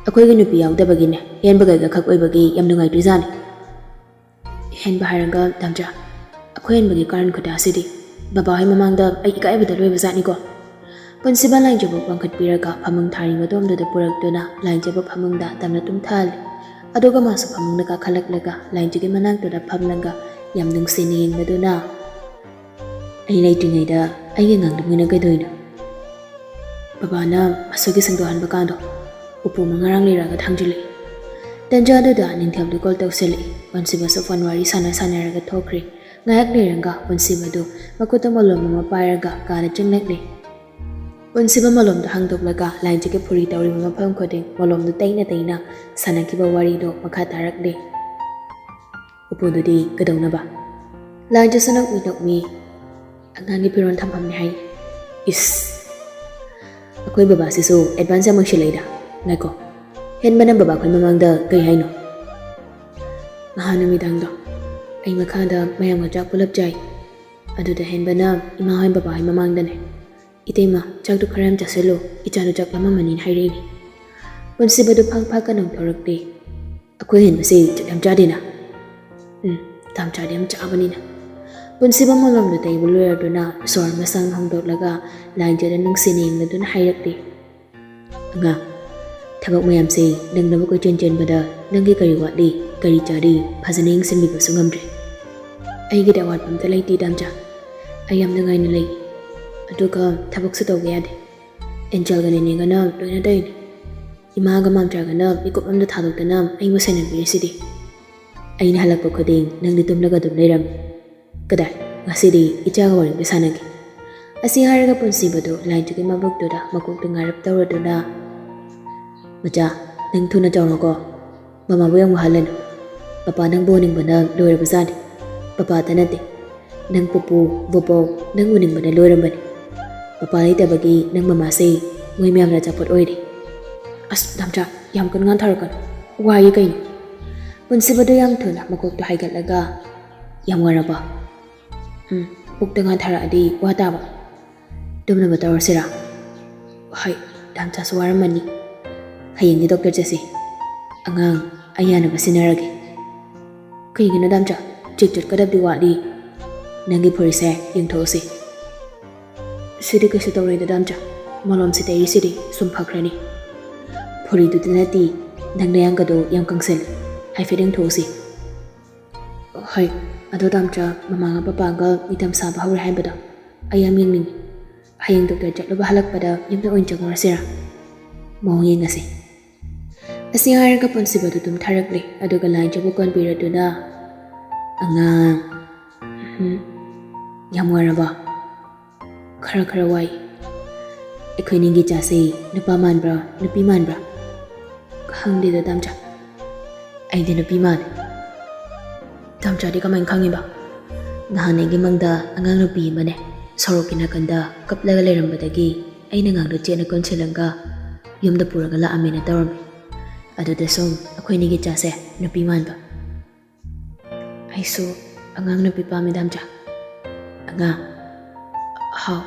ꯑꯩꯈꯣꯏꯒꯤ ꯅꯨꯄꯤ ꯌꯥꯎꯗꯕꯒꯤꯅꯦ, ꯍꯦꯟꯕ ꯀꯩꯒ ꯈꯛ ꯑꯣꯏꯕꯒꯤ ꯌꯥꯝ ꯅꯨꯡꯉꯥꯏꯇ꯭ꯔꯤꯖꯥꯠꯅꯤ꯫ ꯍꯦꯟꯕ ꯍꯥꯏꯔꯒ ꯗꯥꯝꯆꯥ, ꯑꯩꯈꯣꯏ ꯍꯦꯟꯕꯒꯤ ꯀꯥꯔꯟ ꯈꯨꯇꯥꯁꯤꯗꯤ ꯕꯕꯥ ꯍꯣꯏ ꯃꯃꯥꯡꯗ ꯑꯩ ꯏꯀꯥꯏꯕꯗ ꯂꯣꯏꯕ ꯖꯥꯠꯅꯤꯀꯣ꯫ ꯄꯨꯟꯁꯤꯕ ꯂꯥꯏꯟꯖꯕꯨ ꯄꯥꯡꯈꯠꯄꯤꯔꯒ ꯐꯃꯨꯡ ꯊꯥꯔꯤ ꯃꯇꯣꯝꯗꯨꯗ ꯄꯨꯔꯛꯇꯨꯅ ꯂꯥꯏꯟꯖꯕ ꯐꯃꯨꯡꯗ ꯇꯞꯅ ꯇꯨꯝꯊꯍꯜꯂꯤ꯫ ꯑꯗꯨꯒ ꯃꯥꯁꯨ ꯐꯃꯨꯡꯗ ꯀꯥꯈꯠꯂꯛꯂꯒ ꯂꯥꯏꯟꯖꯒꯤ ꯃꯅꯥꯛꯇꯨꯗ ꯐꯝꯂꯒ ꯌꯥꯝ ꯅꯨꯡꯁꯤꯅ ꯌꯦꯡꯕꯗꯨꯅ, "ꯑꯩ ꯂꯩꯇ꯭ꯔꯤꯉꯩꯗ ꯑꯩꯒꯤ ꯑꯉꯥꯡꯗꯨ ꯃꯣꯏꯅ ꯀꯩꯗꯧꯔꯤꯅꯣ?" ꯕꯕꯥꯅ ꯃꯁꯨꯒꯤ ꯁꯦꯡꯗꯣꯛꯍꯟꯕ ꯀꯥꯗꯣ ꯎꯄꯨ ꯃꯉꯥꯔꯥꯡ ꯂꯩꯔꯛꯑꯒ ꯊꯥꯡꯖꯤꯜꯂꯛꯏ꯫ ꯇꯟꯖꯥꯗꯨꯗ ꯅꯤꯡꯊꯦꯝꯗꯨ ꯀꯣꯜ ꯇꯧꯁꯤꯜꯂꯛꯏ꯫ ꯄꯨꯟꯁꯤꯕꯁꯨ ꯐꯣꯟ ꯋꯥꯔꯤ ꯁꯥꯟꯅ ꯁꯥꯟꯅꯔꯒ ꯊꯣꯛꯈ꯭ꯔꯦ꯫ ꯉꯥꯏꯍꯥꯛ ꯂꯩꯔꯒ ꯄꯨꯟꯁꯤꯕꯗꯨ ꯃꯈꯨꯠꯇ ꯃꯣꯂꯣꯝ ꯑꯃ ꯄꯥꯏꯔꯒ ꯀꯥꯗ ꯆꯪꯂꯛꯂꯦ꯫ ꯄꯨꯟꯁꯤꯕ ꯃꯣꯂꯣꯝꯗꯨ ꯍꯥꯡꯗꯣꯛꯂꯒ ꯂꯥꯏꯟꯖꯒꯤ ꯐꯨꯔꯤ ꯇꯧꯔꯤꯕ ꯃꯐꯝ ꯈꯨꯗꯤꯡ ꯃꯣꯂꯣꯝꯗꯨ ꯇꯩꯅ ꯇꯩꯅ ꯁꯥꯟꯅꯈꯤꯕ ꯋꯥꯔꯤꯗꯨ ꯃꯈꯥ ꯇꯥꯔꯛꯂꯦ꯫ ꯎꯄꯨꯗꯨꯗꯤ ꯀꯩꯗꯧꯅꯕ? ꯂꯥꯏꯟꯖꯁꯨ ꯅꯣꯛꯃꯤ ꯅꯣꯛꯃꯤ, "ꯑꯉꯥꯡꯒꯤ ꯐꯤꯔꯣꯜ ꯊꯝꯐꯝꯅꯦ ꯍꯥꯏ꯫" ꯏꯁ! ꯑꯩꯈꯣꯏ ꯕꯕꯥꯁꯤꯁꯨ ꯑꯦꯗꯚꯥꯟꯁ ꯌꯥꯝ ꯑꯣꯏꯁꯤꯜꯂꯛꯏꯗ꯫ ꯉꯥꯏꯈꯣ, ꯍꯦꯟꯕꯅ ꯕꯕꯥ ꯑꯩꯈꯣꯏ ꯃꯃꯥꯡꯗ ꯀꯩ ꯍꯥꯏꯅꯣ? ꯅꯍꯥꯟ ꯅꯨꯃꯤꯗꯥꯡꯗꯣ ꯑꯩ ꯃꯈꯥꯗ ꯃꯌꯥꯝꯒ ꯆꯥꯛ ꯄꯨꯂꯞ ꯆꯥꯏ꯫ ꯑꯗꯨꯗ ꯍꯦꯟꯕꯅ ꯏꯃꯥ ꯍꯣꯏ ꯕꯕꯥ ꯍꯣꯏ ꯃꯃꯥꯡꯗꯅꯦ, "ꯏꯇꯩꯃ, ꯆꯥꯛꯇꯨ ꯈꯔ ꯌꯥꯝ ꯆꯥꯁꯤꯜꯂꯨ, ꯏꯆꯥꯗꯨ ꯆꯥꯛ ꯂꯥꯝꯃꯝꯃꯅꯤꯅ" ꯍꯥꯏꯔꯛꯏꯅꯦ꯫ ꯄꯨꯟꯁꯤꯕꯗꯨ ꯐꯥꯛ ꯐꯥꯛ ꯀꯅꯧ ꯊꯣꯔꯛꯇꯦ꯫ "ꯑꯩꯈꯣꯏ ꯍꯦꯟꯕꯁꯤ ꯆꯥꯛ ꯌꯥꯝ ꯆꯥꯗꯦꯅ, ꯎꯝ, ꯗꯥꯝꯆꯥꯗꯤ ꯌꯥꯝ ꯆꯥꯕꯅꯤꯅ꯫ ꯄꯨꯟꯁꯤꯕ ꯃꯣꯂꯣꯝꯗꯨ ꯇꯩꯕ ꯂꯣꯏꯔꯗꯨꯅ ꯁꯣꯔ ꯃꯁꯥꯡ ꯍꯣꯡꯗꯣꯛꯂꯒ ꯂꯥꯏꯖꯗ ꯅꯨꯡꯁꯤꯅ ꯌꯦꯡꯂꯗꯨꯅ ꯍꯥꯏꯔꯛꯂꯤ, "ꯑꯉꯥꯡ, ꯊꯕꯛ ꯃꯌꯥꯝꯁꯦ ꯅꯪꯅꯕ ꯀꯣꯏꯆꯦꯟ ꯆꯦꯟꯕꯗ ꯅꯪꯒꯤ ꯀꯔꯤ ꯋꯥꯠꯂꯤ, ꯀꯔꯤ ꯆꯥꯔꯤ, ꯐꯖꯅ ꯌꯦꯡꯁꯤꯟꯕꯤꯕꯁꯨ ꯉꯝꯗ꯭ꯔꯦ꯫ ꯑꯩꯒꯤꯗꯤ ꯑꯋꯥꯠꯄ ꯑꯝꯇ ꯂꯩꯇꯦ ꯗꯥꯝꯆꯥ꯫ ꯑꯩ ꯌꯥꯝ ꯅꯨꯡꯉꯥꯏꯅ ꯂꯩ꯫ ꯑꯗꯨꯒ ꯊꯕꯛꯁꯨ ꯇꯧꯕ ꯌꯥꯗꯦ꯫ ꯑꯦꯟꯖꯦꯜꯒ ꯅꯦꯅꯦꯒꯅ ꯂꯣꯏꯅ ꯇꯧꯔꯤꯅꯦ꯫ ꯏꯃꯥꯒ ꯃꯥꯝꯆꯥꯒꯅ ꯃꯤꯀꯨꯞ ꯑꯃꯗ ꯊꯥꯗꯣꯛꯇꯅ ꯑꯩꯕꯨ ꯁꯦꯟꯅꯕꯤꯔꯤꯁꯤꯗꯤ꯫ ꯑꯩꯅ ꯍꯜꯂꯛꯄ ꯈꯨꯗꯤꯡ ꯅꯪꯗꯤ ꯇꯨꯝꯂꯒ ꯑꯗꯨꯝ ꯂꯩꯔꯝꯃꯤ꯫ ꯀꯗꯥꯏ, ꯉꯁꯤꯗꯤ ꯏꯆꯥꯒ ꯋꯥꯔꯤꯗ ꯁꯥꯟꯅꯒꯦ?" ꯑꯁꯤ ꯍꯥꯏꯔꯒ ꯄꯨꯟꯁꯤꯕꯗꯨ ꯂꯥꯏꯟꯗꯨꯒꯤ ꯃꯕꯨꯛꯇꯨꯗ ꯃꯀꯣꯛꯇꯨ ꯉꯥꯔꯞ ꯇꯧꯔꯗꯨꯅ, "ꯃꯆꯥ, ꯅꯪ ꯊꯨꯅ ꯆꯥꯎꯔꯣꯀꯣ꯫ ꯃꯃꯥꯕꯨ ꯌꯥꯝ ꯋꯥꯍꯜꯂꯅꯨ꯫ ꯄꯄꯥ ꯅꯪꯕꯨ ꯎꯅꯤꯡꯕꯅ ꯂꯣꯏꯔꯕꯖꯥꯠꯅꯤ꯫ ꯄꯄꯥꯇ ꯅꯠꯇꯦ, ꯅꯪ ꯄꯨꯄꯨ, ꯕꯣꯕꯣꯛ, ꯅꯪ ꯎꯅꯤꯡꯕꯅ ꯂꯣꯏꯔꯝꯕꯅꯤ꯫ ꯄꯄꯥ ꯂꯩꯇꯕꯒꯤ ꯅꯪ ꯃꯃꯥꯁꯦ ꯃꯣꯏ ꯃꯌꯥꯝꯅ ꯑꯆꯥꯄꯣꯠ ꯑꯣꯏꯔꯦ꯫" "ꯑꯁ, ꯗꯥꯝꯆꯥ, ꯌꯥꯝ ꯀꯟ ꯉꯥꯟꯊꯔꯛꯀꯅꯨ꯫ ꯋꯥꯏꯌꯦ ꯀꯩꯅꯣ?" ꯄꯨꯟꯁꯤꯕꯗꯨ ꯌꯥꯝ ꯊꯨꯅ ꯃꯀꯣꯛꯇꯨ ꯍꯥꯏꯒꯠꯂꯒ, "ꯌꯥꯝ ꯋꯥꯔꯕꯣ?" "ꯎꯝ, ꯄꯨꯛꯇ ꯉꯥꯟꯊꯔꯛꯑꯗꯤ ꯋꯥ ꯇꯥꯕ꯫ ꯇꯨꯝꯅꯕ ꯇꯧꯔꯁꯤꯔꯥ?" "ꯍꯣꯏ, ꯗꯥꯝꯆꯥꯁꯨ ꯋꯥꯔꯝꯃꯅꯤ꯫ ꯍꯌꯦꯡꯗꯤ ꯗꯣꯛꯇꯔ ꯆꯠꯁꯤ꯫ ꯑꯉꯥꯡ, ꯑꯩ ꯌꯥꯅꯕ ꯁꯤꯟꯅꯔꯒꯦ꯫" "ꯀꯩꯒꯤꯅꯣ ꯗꯥꯝꯆꯥ? ꯆꯦꯛ ꯆꯠꯀꯗꯕꯗꯤ ꯋꯥꯠꯂꯤ꯫ ꯅꯪꯒꯤ ꯐꯨꯔꯤꯠꯁꯦ ꯌꯦꯡꯊꯣꯛꯎꯁꯤ꯫ ꯁꯤꯗꯤ ꯀꯩꯁꯨ ꯇꯧꯔꯣꯏꯗ ꯗꯥꯝꯆꯥ꯫ ꯃꯣꯂꯣꯝꯁꯤ ꯇꯩꯔꯤꯁꯤꯗꯤ ꯁꯨꯝ ꯐꯈ꯭ꯔꯅꯤ꯫ ꯐꯨꯔꯤꯗꯨꯗ ꯅꯠꯇꯦ, ꯅꯪ ꯅꯌꯥꯡꯒꯗꯣ ꯌꯥꯝ ꯀꯪꯁꯤꯜꯂꯤ꯫ ꯍꯥꯏꯐꯦꯠ ꯌꯦꯡꯊꯣꯛꯎꯁꯤ꯫" "ꯍꯣꯏ, ꯑꯗꯣ ꯗꯥꯝꯆꯥ, ꯃꯃꯥꯒ ꯄꯄꯥꯒ ꯃꯤꯇꯝ ꯁꯥꯕ ꯍꯧꯔꯦ ꯍꯥꯏꯕꯗꯣ ꯑꯩ ꯌꯥꯝ ꯌꯦꯡꯅꯤꯡꯉꯤ꯫ ꯍꯌꯦꯡ ꯗꯣꯛꯇꯔ ꯆꯠꯂꯨꯕ ꯍꯜꯂꯛꯄꯗ ꯌꯨꯝꯗ ꯑꯣꯏꯅ ꯆꯪꯉꯨꯔꯁꯤꯔꯥ? ꯃꯑꯣꯡ ꯌꯦꯡꯉꯁꯤ꯫" ꯑꯁꯤ ꯍꯥꯏꯔꯒ ꯄꯨꯟꯁꯤꯕꯗꯨ ꯇꯨꯝꯊꯔꯛꯂꯦ꯫ ꯑꯗꯨꯒ ꯂꯥꯏꯟꯁꯤꯕꯨ ꯀꯣꯟꯕꯤꯔꯗꯨꯅ, "ꯑꯉꯥꯡ, ꯎꯝ, ꯌꯥꯝ ꯋꯥꯔꯕꯣ? ꯈꯔ ꯈꯔ ꯋꯥꯏ꯫ ꯑꯩꯈꯣꯏ ꯅꯤꯒꯤ ꯏꯆꯥꯁꯦ ꯅꯨꯄꯥ ꯃꯥꯟꯕ꯭ꯔꯥ, ꯅꯨꯄꯤ ꯃꯥꯟꯕ꯭ꯔꯥ?" "ꯈꯪꯗꯦꯗ ꯗꯥꯝꯆꯥ, ꯑꯩꯗꯤ ꯅꯨꯄꯤ ꯃꯥꯜꯂꯦ꯫" "ꯗꯥꯝꯆꯥꯗꯤ ꯀꯃꯥꯏꯅ ꯈꯪꯉꯤꯕ?" "ꯅꯍꯥꯟ ꯑꯩꯒꯤ ꯃꯪꯗ ꯑꯉꯥꯡ ꯅꯨꯄꯤ ꯑꯃꯅꯦ, ꯁꯣꯔꯣꯛꯀꯤ ꯅꯥꯀꯟꯗ ꯀꯞꯂꯒ ꯂꯩꯔꯝꯕꯗꯒꯤ ꯑꯩꯅ ꯑꯉꯥꯡꯗꯣ ꯆꯦꯠꯅ ꯀꯣꯟꯁꯤꯜꯂꯒ ꯌꯨꯝꯗ ꯄꯨꯔꯒ ꯂꯥꯛꯑꯝꯃꯦꯅ ꯇꯧꯔꯝꯃꯤ꯫ ꯑꯗꯨꯗ ꯁꯨꯝ ꯑꯩꯈꯣꯏ ꯅꯤꯒꯤ ꯏꯆꯥꯁꯦ ꯅꯨꯄꯤ ꯃꯥꯟꯕ꯫" "ꯑꯩꯁꯨ ꯑꯉꯥꯡ ꯅꯨꯄꯤ ꯄꯥꯝꯃꯤ ꯗꯥꯝꯆꯥ꯫" "ꯑꯉꯥꯡ?" "ꯍꯥꯎ,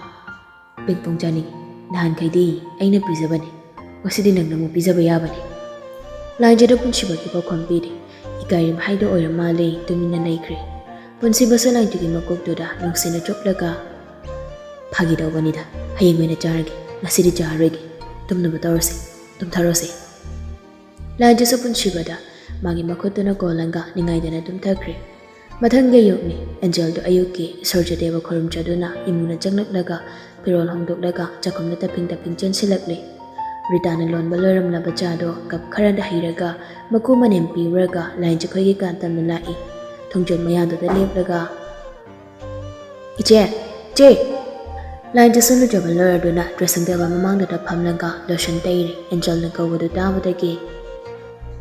ꯄꯤꯡ ꯄꯣꯡ ꯆꯥꯅꯤꯡꯉꯤ꯫ ꯅꯍꯥꯟꯈꯩꯗꯤ ꯑꯩꯅ ꯄꯤꯖꯕꯅꯤ, ꯉꯁꯤꯗꯤ ꯅꯪꯅ ꯑꯃꯨꯛ ꯄꯤꯖꯕ ꯌꯥꯕꯅꯤ꯫" ꯂꯥꯏꯖꯗ ꯄꯨꯟꯁꯤꯕꯒꯤ ꯄꯥꯎꯈꯨꯝ ꯄꯤꯔꯤ꯫ ꯀꯔꯤꯝ ꯍꯥꯏꯗꯣꯛꯑꯣꯏꯔ ꯃꯥꯜꯂꯦ, ꯇꯨꯃꯤꯟꯅ ꯂꯩꯈ꯭ꯔꯦ꯫ ꯄꯨꯟꯁꯤꯕꯁꯨ ꯂꯥꯏꯟꯗꯨꯒꯤ ꯃꯀꯣꯛꯇꯨꯗ ꯅꯨꯡꯁꯤꯅ ꯆꯨꯞꯂꯒ, "ꯐꯥꯒꯤ ꯇꯧꯕꯅꯤꯗ, ꯍꯌꯦꯡ ꯑꯣꯏꯅ ꯆꯥꯔꯒꯦ, ꯉꯁꯤꯗꯤ ꯆꯥꯔꯔꯣꯏꯒꯦ, ꯇꯨꯝꯅꯕ ꯇꯧꯔꯁꯦ, ꯇꯨꯝꯊꯔꯣꯁꯦ"꯫ ꯂꯥꯏꯟꯗꯨꯁꯨ ꯄꯨꯟꯁꯤꯕꯗ ꯃꯥꯒꯤ ꯃꯈꯨꯠꯇꯨꯅ ꯀꯣꯜꯂꯒ ꯅꯤꯡꯉꯥꯏꯗꯅ ꯇꯨꯝꯊꯈ꯭ꯔꯦ꯫ ꯃꯊꯪꯒꯤ ꯑꯌꯨꯛꯅꯤ꯫ ꯑꯦꯟꯖꯦꯜꯗꯣ ꯑꯌꯨꯛꯀꯤ ꯏꯁꯣꯔ ꯆꯗꯦꯕ ꯈꯨꯔꯨꯝꯖꯗꯨꯅ ꯏꯃꯨꯡꯗ ꯆꯪꯂꯛꯂꯒ ꯐꯤꯔꯣꯜ ꯍꯣꯡꯗꯣꯛꯂꯒ ꯆꯥꯛꯈꯨꯝꯗ ꯇꯞꯄꯤꯡ ꯇꯞꯄꯤꯡ ꯆꯦꯟꯁꯤꯜꯂꯛꯂꯦ꯫ ꯔꯤꯇꯥꯅ ꯂꯣꯟꯕ ꯂꯣꯏꯔꯝꯂꯕ ꯆꯥꯗꯣ ꯀꯞ ꯈꯔꯗ ꯍꯩꯔꯒ ꯃꯀꯨ ꯃꯅꯦꯝ ꯄꯤꯔꯨꯔꯒ ꯂꯥꯏꯟ ꯆꯤꯈꯣꯏꯒꯤ ꯀꯥ ꯇꯝꯅ ꯂꯥꯛꯏ꯫ ꯊꯣꯡꯖꯤꯜ ꯃꯌꯥꯗꯨꯗ ꯂꯦꯞꯂꯒ, "ꯏꯆꯦ! ꯏꯆꯦ!" ꯂꯥꯏꯟꯗꯨꯁꯨ ꯂꯨꯖꯕ ꯂꯣꯏꯔꯗꯨꯅ ꯗ꯭ꯔꯦꯁꯤꯡ ꯇꯦꯕꯜ ꯃꯃꯥꯡꯗꯨꯗ ꯐꯝꯂꯒ ꯂꯣꯁꯟ ꯇꯩꯔꯤ꯫ ꯑꯦꯟꯖꯦꯜꯅ ꯀꯧꯕꯗꯨ ꯇꯥꯕꯗꯒꯤ,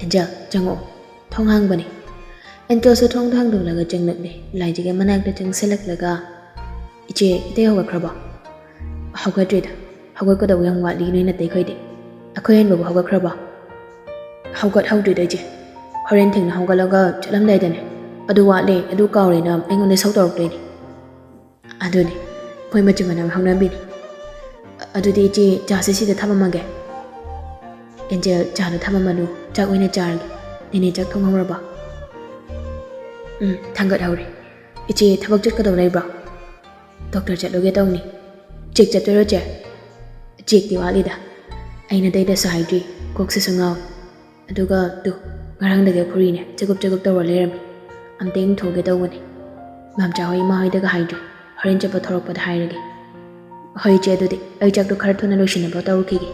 "ꯑꯦꯟꯖꯦꯜ, ꯆꯪꯉꯛꯑꯣ, ꯊꯣꯡ ꯍꯥꯡꯕꯅꯤ"꯫ ꯑꯦꯟꯖꯦꯜꯁꯨ ꯊꯣꯡꯗꯣ ꯍꯥꯡꯗꯣꯛꯂꯒ ꯆꯪꯂꯛꯂꯦ꯫ ꯂꯥꯏꯟꯗꯨꯒꯤ ꯃꯅꯥꯛꯇ ꯆꯪꯁꯤꯜꯂꯛꯂꯒ, "ꯏꯆꯦ, ꯏꯇꯩ ꯍꯧꯒꯠꯈ꯭ꯔꯕꯣ?" "ꯍꯧꯒꯠꯇ꯭ꯔꯤꯗ꯫ ꯍꯧꯒꯠꯀꯗꯧꯕ ꯌꯥꯝ ꯋꯥꯠꯂꯤ ꯅꯣꯏ ꯅꯇꯩꯈꯣꯏꯗꯤ꯫ ꯑꯩꯈꯣꯏ ꯍꯦꯟꯕꯕꯨ ꯍꯧꯒꯠꯈ꯭ꯔꯕꯣ?" "ꯍꯧꯒꯠꯍꯧꯗ꯭ꯔꯤꯗ ꯏꯆꯦ꯫ ꯍꯣꯔꯦꯟ ꯊꯦꯡꯅ ꯍꯧꯒꯠꯂꯒ ꯆꯠꯂꯝꯗꯥꯏꯗꯅꯦ, 'ꯑꯗꯨ ꯋꯥꯠꯂꯦ, ꯑꯗꯨ ꯀꯥꯎꯔꯦꯅ' ꯑꯩꯉꯣꯟꯗ ꯏꯁꯧ ꯇꯧꯔꯛꯇꯣꯏꯅꯤ"꯫ ꯑꯗꯨꯅꯤ, ꯃꯣꯏ ꯃꯆꯤꯟ ꯃꯅꯥꯎ ꯍꯧꯅꯕꯤꯅꯤ꯫ "ꯑ-, ꯑꯗꯨꯗꯤ ꯏꯆꯦ, ꯆꯥꯁꯦ ꯁꯤꯗ ꯊꯝꯃꯝꯃꯒꯦ"꯫ "ꯑꯦꯟꯖꯦꯜ, ꯆꯥꯗꯣ ꯊꯝꯃꯝꯃꯅꯨ, ꯆꯥꯛ ꯑꯣꯏꯅ ꯆꯥꯔꯒꯦ꯫ ꯅꯦꯅꯦ ꯆꯥꯛ ꯊꯣꯡꯍꯧꯔꯕꯣ?" "ꯎꯝ, ꯊꯥꯡꯒꯠꯍꯧꯔꯦ꯫ ꯏꯆꯦ, ꯊꯕꯛ ꯆꯠꯀꯗꯧ ꯂꯩꯕ꯭ꯔꯣ? ꯗꯣꯛꯇꯔ ꯆꯠꯂꯨꯒꯦ ꯇꯧꯅꯤ"꯫ "ꯆꯦꯛ ꯆꯠꯇꯣꯏꯔꯣ ꯆꯦ?" "ꯆꯦꯛꯇꯤ ꯋꯥꯠꯂꯤꯗ꯫ ꯑꯩꯅ ꯑꯇꯩꯗꯁꯨ ꯍꯥꯏꯗ꯭ꯔꯤ, ꯀꯣꯛꯁꯤꯁꯨ ꯉꯥꯎꯏ꯫ ꯑꯗꯨꯒ ꯇꯨ, ꯉꯔꯥꯡꯗꯒꯤ ꯐꯨꯔꯤꯅꯦ, ꯆꯒꯨꯞ ꯆꯒꯨꯞ ꯇꯧꯔ ꯂꯩꯔꯝꯃꯤ꯫ ꯑꯝꯇ ꯌꯦꯡꯊꯣꯛꯎꯒꯦ ꯇꯧꯕꯅꯤ꯫ ꯃꯥꯝꯆꯥ ꯍꯣꯏ, ꯏꯃꯥ ꯍꯣꯏꯗꯒ ꯍꯥꯏꯗ꯭ꯔꯤ꯫ ꯍꯣꯔꯦꯟ ꯆꯠꯄ ꯊꯣꯔꯛꯄꯗ ꯍꯥꯏꯔꯒꯦ"꯫ "ꯍꯣꯏ ꯏꯆꯦ, ꯑꯗꯨꯗꯤ ꯑꯩ ꯆꯥꯛꯇꯣ ꯈꯔ ꯊꯨꯅ ꯂꯣꯏꯁꯤꯟꯅꯕ ꯇꯧꯔꯨꯈꯤꯒꯦ"꯫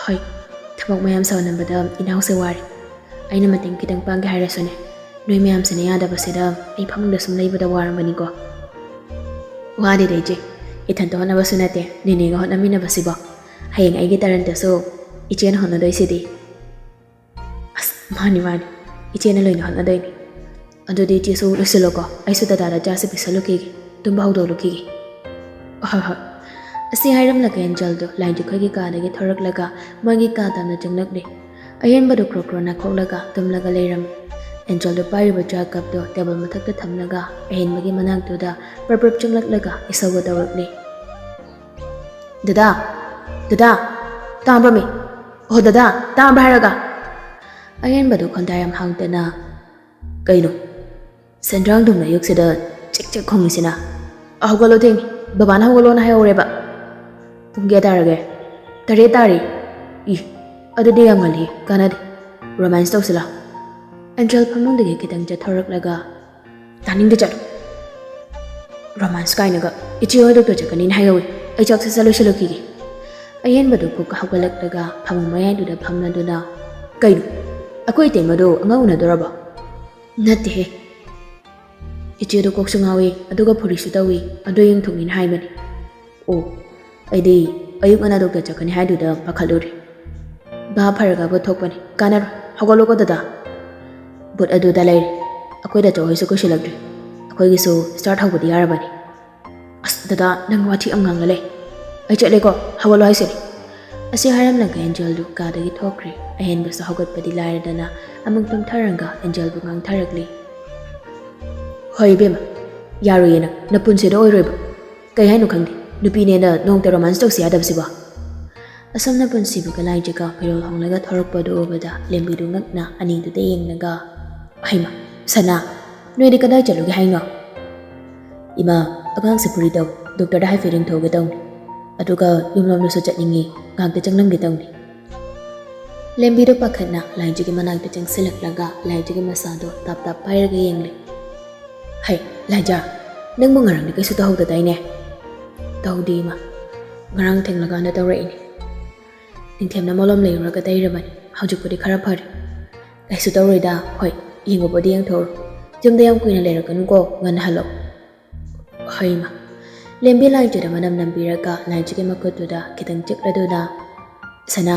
"ꯍꯣꯏ, ꯊꯕꯛ ꯃꯌꯥꯝ ꯁꯧꯍꯟꯕꯗ ꯏꯅꯥꯎꯁꯦ ꯋꯥꯔꯦ꯫ ꯑꯩꯅ ꯃꯇꯦꯡ ꯈꯤꯇꯪ ꯄꯥꯡꯒꯦ ꯍꯥꯏꯔꯁꯨꯅꯦ, ꯅꯣꯏ ꯃꯌꯥꯝꯁꯤꯅ ꯌꯥꯗꯕꯁꯤꯗ ꯑꯩ ꯐꯃꯨꯡꯗ ꯁꯨꯝ ꯂꯩꯕꯗ ꯋꯥꯔꯝꯒꯅꯤꯀꯣ"꯫ "ꯋꯥꯗꯦꯗ ꯏꯆꯦ, ꯏꯊꯟꯇ ꯍꯣꯠꯅꯕꯁꯨ ꯅꯠꯇꯦ, ꯅꯦꯅꯦꯒ ꯍꯣꯠꯅꯃꯤꯟꯅꯕꯁꯤꯕꯣ꯫ ꯍꯌꯦꯡ ꯑꯩꯒꯤ ꯇꯔꯟꯗꯁꯨ ꯏꯆꯦꯅ ꯍꯣꯠꯅꯗꯣꯏꯁꯤꯗꯤ"꯫ "ꯑꯁ, ꯃꯥꯅꯤ, ꯃꯥꯅꯤ꯫ ꯏꯆꯦꯅ ꯂꯣꯏꯅ ꯍꯣꯠꯅꯗꯣꯏꯅꯤ꯫ ꯑꯗꯨꯗꯤ ꯏꯆꯦꯁꯨ ꯂꯣꯏꯁꯤꯜꯂꯣꯀꯣ꯫ ꯑꯩꯁꯨ ꯗꯗꯥꯗ ꯆꯥꯁꯦ ꯄꯤꯁꯜꯂꯨꯈꯤꯒꯦ꯫ ꯇꯨꯝꯕ ꯍꯧꯗꯣꯛꯂꯨꯈꯤꯒꯦ"꯫ "ꯍꯣꯏ, ꯍꯣꯏ"꯫ ꯑꯁꯤ ꯍꯥꯏꯔꯝꯂꯒ ꯑꯦꯟꯖꯦꯜꯗꯣ ꯂꯥꯏꯟꯗꯨꯈꯣꯏꯒꯤ ꯀꯥꯗꯒꯤ ꯊꯣꯔꯛꯂꯒ ꯃꯥꯒꯤ ꯀꯥ ꯇꯝꯅ ꯆꯪꯂꯛꯂꯦ꯫ ꯑꯍꯦꯟꯕꯗꯨ ꯀ꯭ꯔꯣꯛ ꯀ꯭ꯔꯣꯛ ꯅꯥꯈꯣꯛꯂꯒ ꯇꯨꯝꯂꯒ ꯂꯩꯔꯝꯃꯤ꯫ ꯑꯦꯟꯖꯦꯜꯗꯣ ꯄꯥꯏꯔꯤꯕ ꯆꯥ ꯀꯞꯇꯣ ꯇꯦꯕꯜ ꯃꯊꯛꯇ ꯊꯝꯂꯒ ꯑꯍꯦꯟꯕꯒꯤ ꯃꯅꯥꯛꯇꯨꯗ ꯄ꯭ꯔꯞ ꯄ꯭ꯔꯞ ꯆꯪꯂꯛꯂꯒ ꯏꯁꯧꯒ ꯇꯧꯔꯛꯂꯦ꯫ "ꯗꯗꯥ! ꯗꯗꯥ! ꯇꯥꯕ꯭ꯔꯃꯤ? ꯑꯣ ꯗꯗꯥ, ꯇꯥꯕ꯭ꯔꯥ ꯍꯥꯏꯔꯒ?" ꯑꯍꯦꯟꯕꯗꯨ ꯈꯣꯟꯗꯥ ꯌꯥꯝ ꯍꯥꯡꯗꯅ, "ꯀꯩꯅꯣ? ꯁꯦꯟꯗ꯭ꯔꯥꯡꯗꯨꯝꯅ ꯑꯌꯨꯛꯁꯤꯗ ꯆꯤꯛ ꯆꯤꯛ ꯈꯣꯡꯉꯤꯁꯤꯅ? ꯍꯧꯒꯠꯂꯣ, ꯊꯦꯡꯉꯤ꯫ ꯕꯕꯥꯅ ꯍꯧꯒꯠꯂꯣꯅ ꯍꯥꯏꯍꯧꯔꯦꯕ꯫ ꯄꯨꯡ ꯀꯌꯥ ꯇꯥꯔꯒꯦ? ꯇꯔꯦꯠ ꯇꯥꯔꯦ꯫ ꯏ, ꯑꯗꯨꯗꯤ ꯌꯥꯝ ꯉꯜꯂꯤ, ꯀꯥꯟꯅꯗꯦ꯫ ꯔꯣꯃꯥꯟꯁ ꯇꯧꯁꯤꯂꯥ?" ꯑꯦꯟꯖꯦꯜ ꯐꯃꯨꯡꯗꯒꯤ ꯈꯤꯇꯪ ꯆꯠꯊꯣꯔꯛꯂꯒ, "ꯇꯥꯅꯤꯡꯗꯦ, ꯆꯠꯂꯣ꯫ ꯔꯣꯃꯥꯟꯁ ꯀꯥꯏꯅꯒ꯫ ꯏꯆꯦ ꯍꯣꯏ ꯗꯣꯛꯇꯔ ꯆꯠꯀꯅꯤꯅ ꯍꯥꯏꯍꯧꯋꯤ꯫ ꯑꯩ ꯆꯥꯛ ꯁꯠ ꯁꯠ ꯂꯣꯏꯁꯤꯜꯂꯛꯈꯤꯒꯦ꯫" ꯑꯍꯦꯟꯕꯗꯨ ꯐꯨꯛꯀ ꯍꯧꯒꯠꯂꯛꯂꯒ ꯐꯃꯨꯡ ꯃꯌꯥꯏꯗꯨꯗ ꯐꯝꯂꯗꯨꯅ, "ꯀꯩꯅꯣ? ꯑꯩꯈꯣꯏ ꯏꯇꯩꯃꯗꯣ ꯑꯉꯥꯡ ꯎꯅꯗꯣꯔꯕꯣ?" "ꯅꯠꯇꯦꯍꯦ꯫ ꯏꯆꯦꯗꯣ ꯀꯣꯛꯁꯨ ꯉꯥꯎꯏ, ꯑꯗꯨꯒ ꯐꯨꯔꯤꯁꯨ ꯇꯧꯏ, ꯑꯗꯨ ꯌꯦꯡꯊꯣꯛꯅꯤꯅ ꯍꯥꯏꯕꯅꯤ꯫" "ꯑꯣ, ꯑꯩꯗꯤ ꯑꯌꯨꯛ ꯉꯟꯅ ꯗꯣꯛꯇꯔ ꯆꯠꯀꯅꯤ ꯍꯥꯏꯗꯨꯗ ꯄꯥꯈꯠꯂꯨꯔꯦ꯫ ꯚꯥꯞ ꯐꯔꯒ ꯊꯣꯛꯄꯅꯤ꯫ ꯀꯥꯟꯅꯔꯣꯏ, ꯍꯧꯒꯠꯂꯣꯀꯣ ꯗꯗꯥ꯫ ꯕꯨꯠ ꯑꯗꯨꯗ ꯂꯩꯔꯦ꯫ ꯑꯩꯈꯣꯏ ꯗꯥꯆꯧ ꯍꯣꯏꯁꯨ ꯀꯨꯏꯁꯤꯜꯂꯛꯇ꯭ꯔꯦ꯫ ꯑꯩꯈꯣꯏꯒꯤꯁꯨ ꯁ꯭ꯇꯥꯔꯠ ꯍꯧꯕꯗꯤ ꯌꯥꯔꯕꯅꯤ꯫" "ꯑꯁ ꯗꯗꯥ, ꯅꯪ ꯋꯥꯊꯤ ꯌꯥꯝ ꯉꯥꯡꯂ ꯂꯩ꯫ ꯑꯩ ꯆꯠꯂꯦꯀꯣ, ꯍꯧꯒꯠꯂꯣ ꯍꯥꯏꯁꯤꯅꯤ꯫" ꯑꯁꯤ ꯍꯥꯏꯔꯝꯂꯒ ꯑꯦꯟꯖꯦꯜꯗꯨ ꯀꯥꯗꯒꯤ ꯊꯣꯛꯈ꯭ꯔꯦ꯫ ꯑꯍꯦꯟꯕꯁꯨ ꯍꯧꯒꯠꯄꯗꯤ ꯂꯥꯏꯔꯗꯅ ꯑꯃꯨꯛ ꯇꯨꯝꯊꯔꯒ ꯑꯦꯟꯖꯦꯜꯕꯨ ꯉꯥꯡꯊꯔꯛꯂꯤ꯫ "ꯍꯣꯏ ꯏꯕꯦꯝꯃ, ꯌꯥꯔꯣꯏꯌꯦ ꯅꯪ, ꯅꯄꯨꯟꯁꯤꯗ ꯑꯣꯏꯔꯣꯏꯕ꯫ ꯀꯩ ꯍꯥꯏꯅꯣ ꯈꯪꯗꯦ, ꯅꯨꯄꯤꯅꯦꯅ ꯅꯣꯡꯇ ꯔꯣꯃꯥꯟꯁ ꯇꯧꯁꯤ ꯌꯥꯗꯕꯁꯤꯕꯣ?" ꯑꯁꯨꯝꯅ ꯄꯨꯟꯁꯤꯕꯒ ꯂꯥꯏꯖꯒ ꯐꯤꯔꯣꯜ ꯍꯣꯡꯂꯒ ꯊꯣꯔꯛꯄꯗꯨ ꯎꯕꯗ ꯂꯦꯝꯕꯤꯗꯨ ꯉꯛꯅ ꯑꯅꯤꯗꯨꯗ ꯌꯦꯡꯂꯒ, "ꯍꯩꯃ, ꯁꯅꯥ, ꯅꯣꯏꯗꯤ ꯀꯗꯥꯏ ꯆꯠꯂꯨꯒꯦ ꯍꯥꯏꯅꯣ?" "ꯏꯃꯥ, ꯑꯉꯥꯡꯁꯦ ꯐꯨꯔꯤ ꯇꯧ, ꯗꯣꯛꯇꯔꯗ ꯍꯥꯏꯐꯦꯠ ꯌꯦꯡꯊꯣꯛꯎꯒꯦ ꯇꯧꯅꯤ꯫ ꯑꯗꯨꯒ ꯌꯨꯝꯂꯣꯝꯗꯁꯨ ꯆꯠꯅꯤꯡꯉꯤ, ꯉꯥꯏꯍꯥꯛꯇ ꯆꯪꯂꯝꯒꯦ ꯇꯧꯅꯤ꯫" ꯂꯦꯝꯕꯤꯗꯨ ꯄꯥꯈꯠꯅ ꯂꯥꯏꯖꯒꯤ ꯃꯅꯥꯛꯇ ꯆꯪꯁꯤꯜꯂꯛꯂꯒ ꯂꯥꯏꯖꯒꯤ ꯃꯁꯥꯗꯣ ꯇꯥꯞ ꯇꯥꯞ ꯄꯥꯏꯔꯒ ꯌꯦꯡꯂꯦ꯫ "ꯍꯩ, ꯂꯥꯏꯖ, ꯅꯪꯕꯨ ꯉꯔꯥꯡꯗꯤ ꯀꯩꯁꯨ ꯇꯧꯍꯧꯗꯗꯥꯏꯅꯦ?" "ꯇꯧꯗꯦ ꯏꯃꯥ, ꯉꯔꯥꯡ ꯊꯦꯡꯂꯀꯥꯟꯗ ꯇꯧꯔꯛꯏꯅꯦ꯫ ꯅꯤꯡꯊꯦꯝꯅ ꯃꯣꯂꯣꯝ ꯂꯩꯔꯨꯔꯒ ꯇꯩꯔꯕꯅꯤ, ꯍꯧꯖꯤꯛꯄꯨꯗꯤ ꯈꯔ ꯐꯔꯦ꯫" "ꯀꯩꯁꯨ ꯇꯧꯔꯣꯏꯗ, ꯍꯣꯏ, ꯌꯦꯡꯉꯨꯕꯗꯤ ꯌꯦꯡꯊꯣꯛꯎꯔꯣ꯫ ꯌꯨꯝꯗ ꯌꯥꯝ ꯀꯨꯏꯅ ꯂꯩꯔꯛꯀꯅꯨꯀꯣ, ꯉꯟꯅ ꯍꯜꯂꯛꯑꯣ꯫" "ꯍꯣꯏ ꯏꯃꯥ꯫" ꯂꯦꯝꯕꯤ ꯂꯥꯏꯖꯗ ꯃꯅꯝ ꯅꯝꯕꯤꯔꯒ ꯂꯥꯏꯖꯒꯤ ꯃꯈꯨꯠꯇꯨꯗ ꯈꯤꯇꯪ ꯆꯤꯛꯂꯗꯨꯅ, "ꯁꯅꯥ,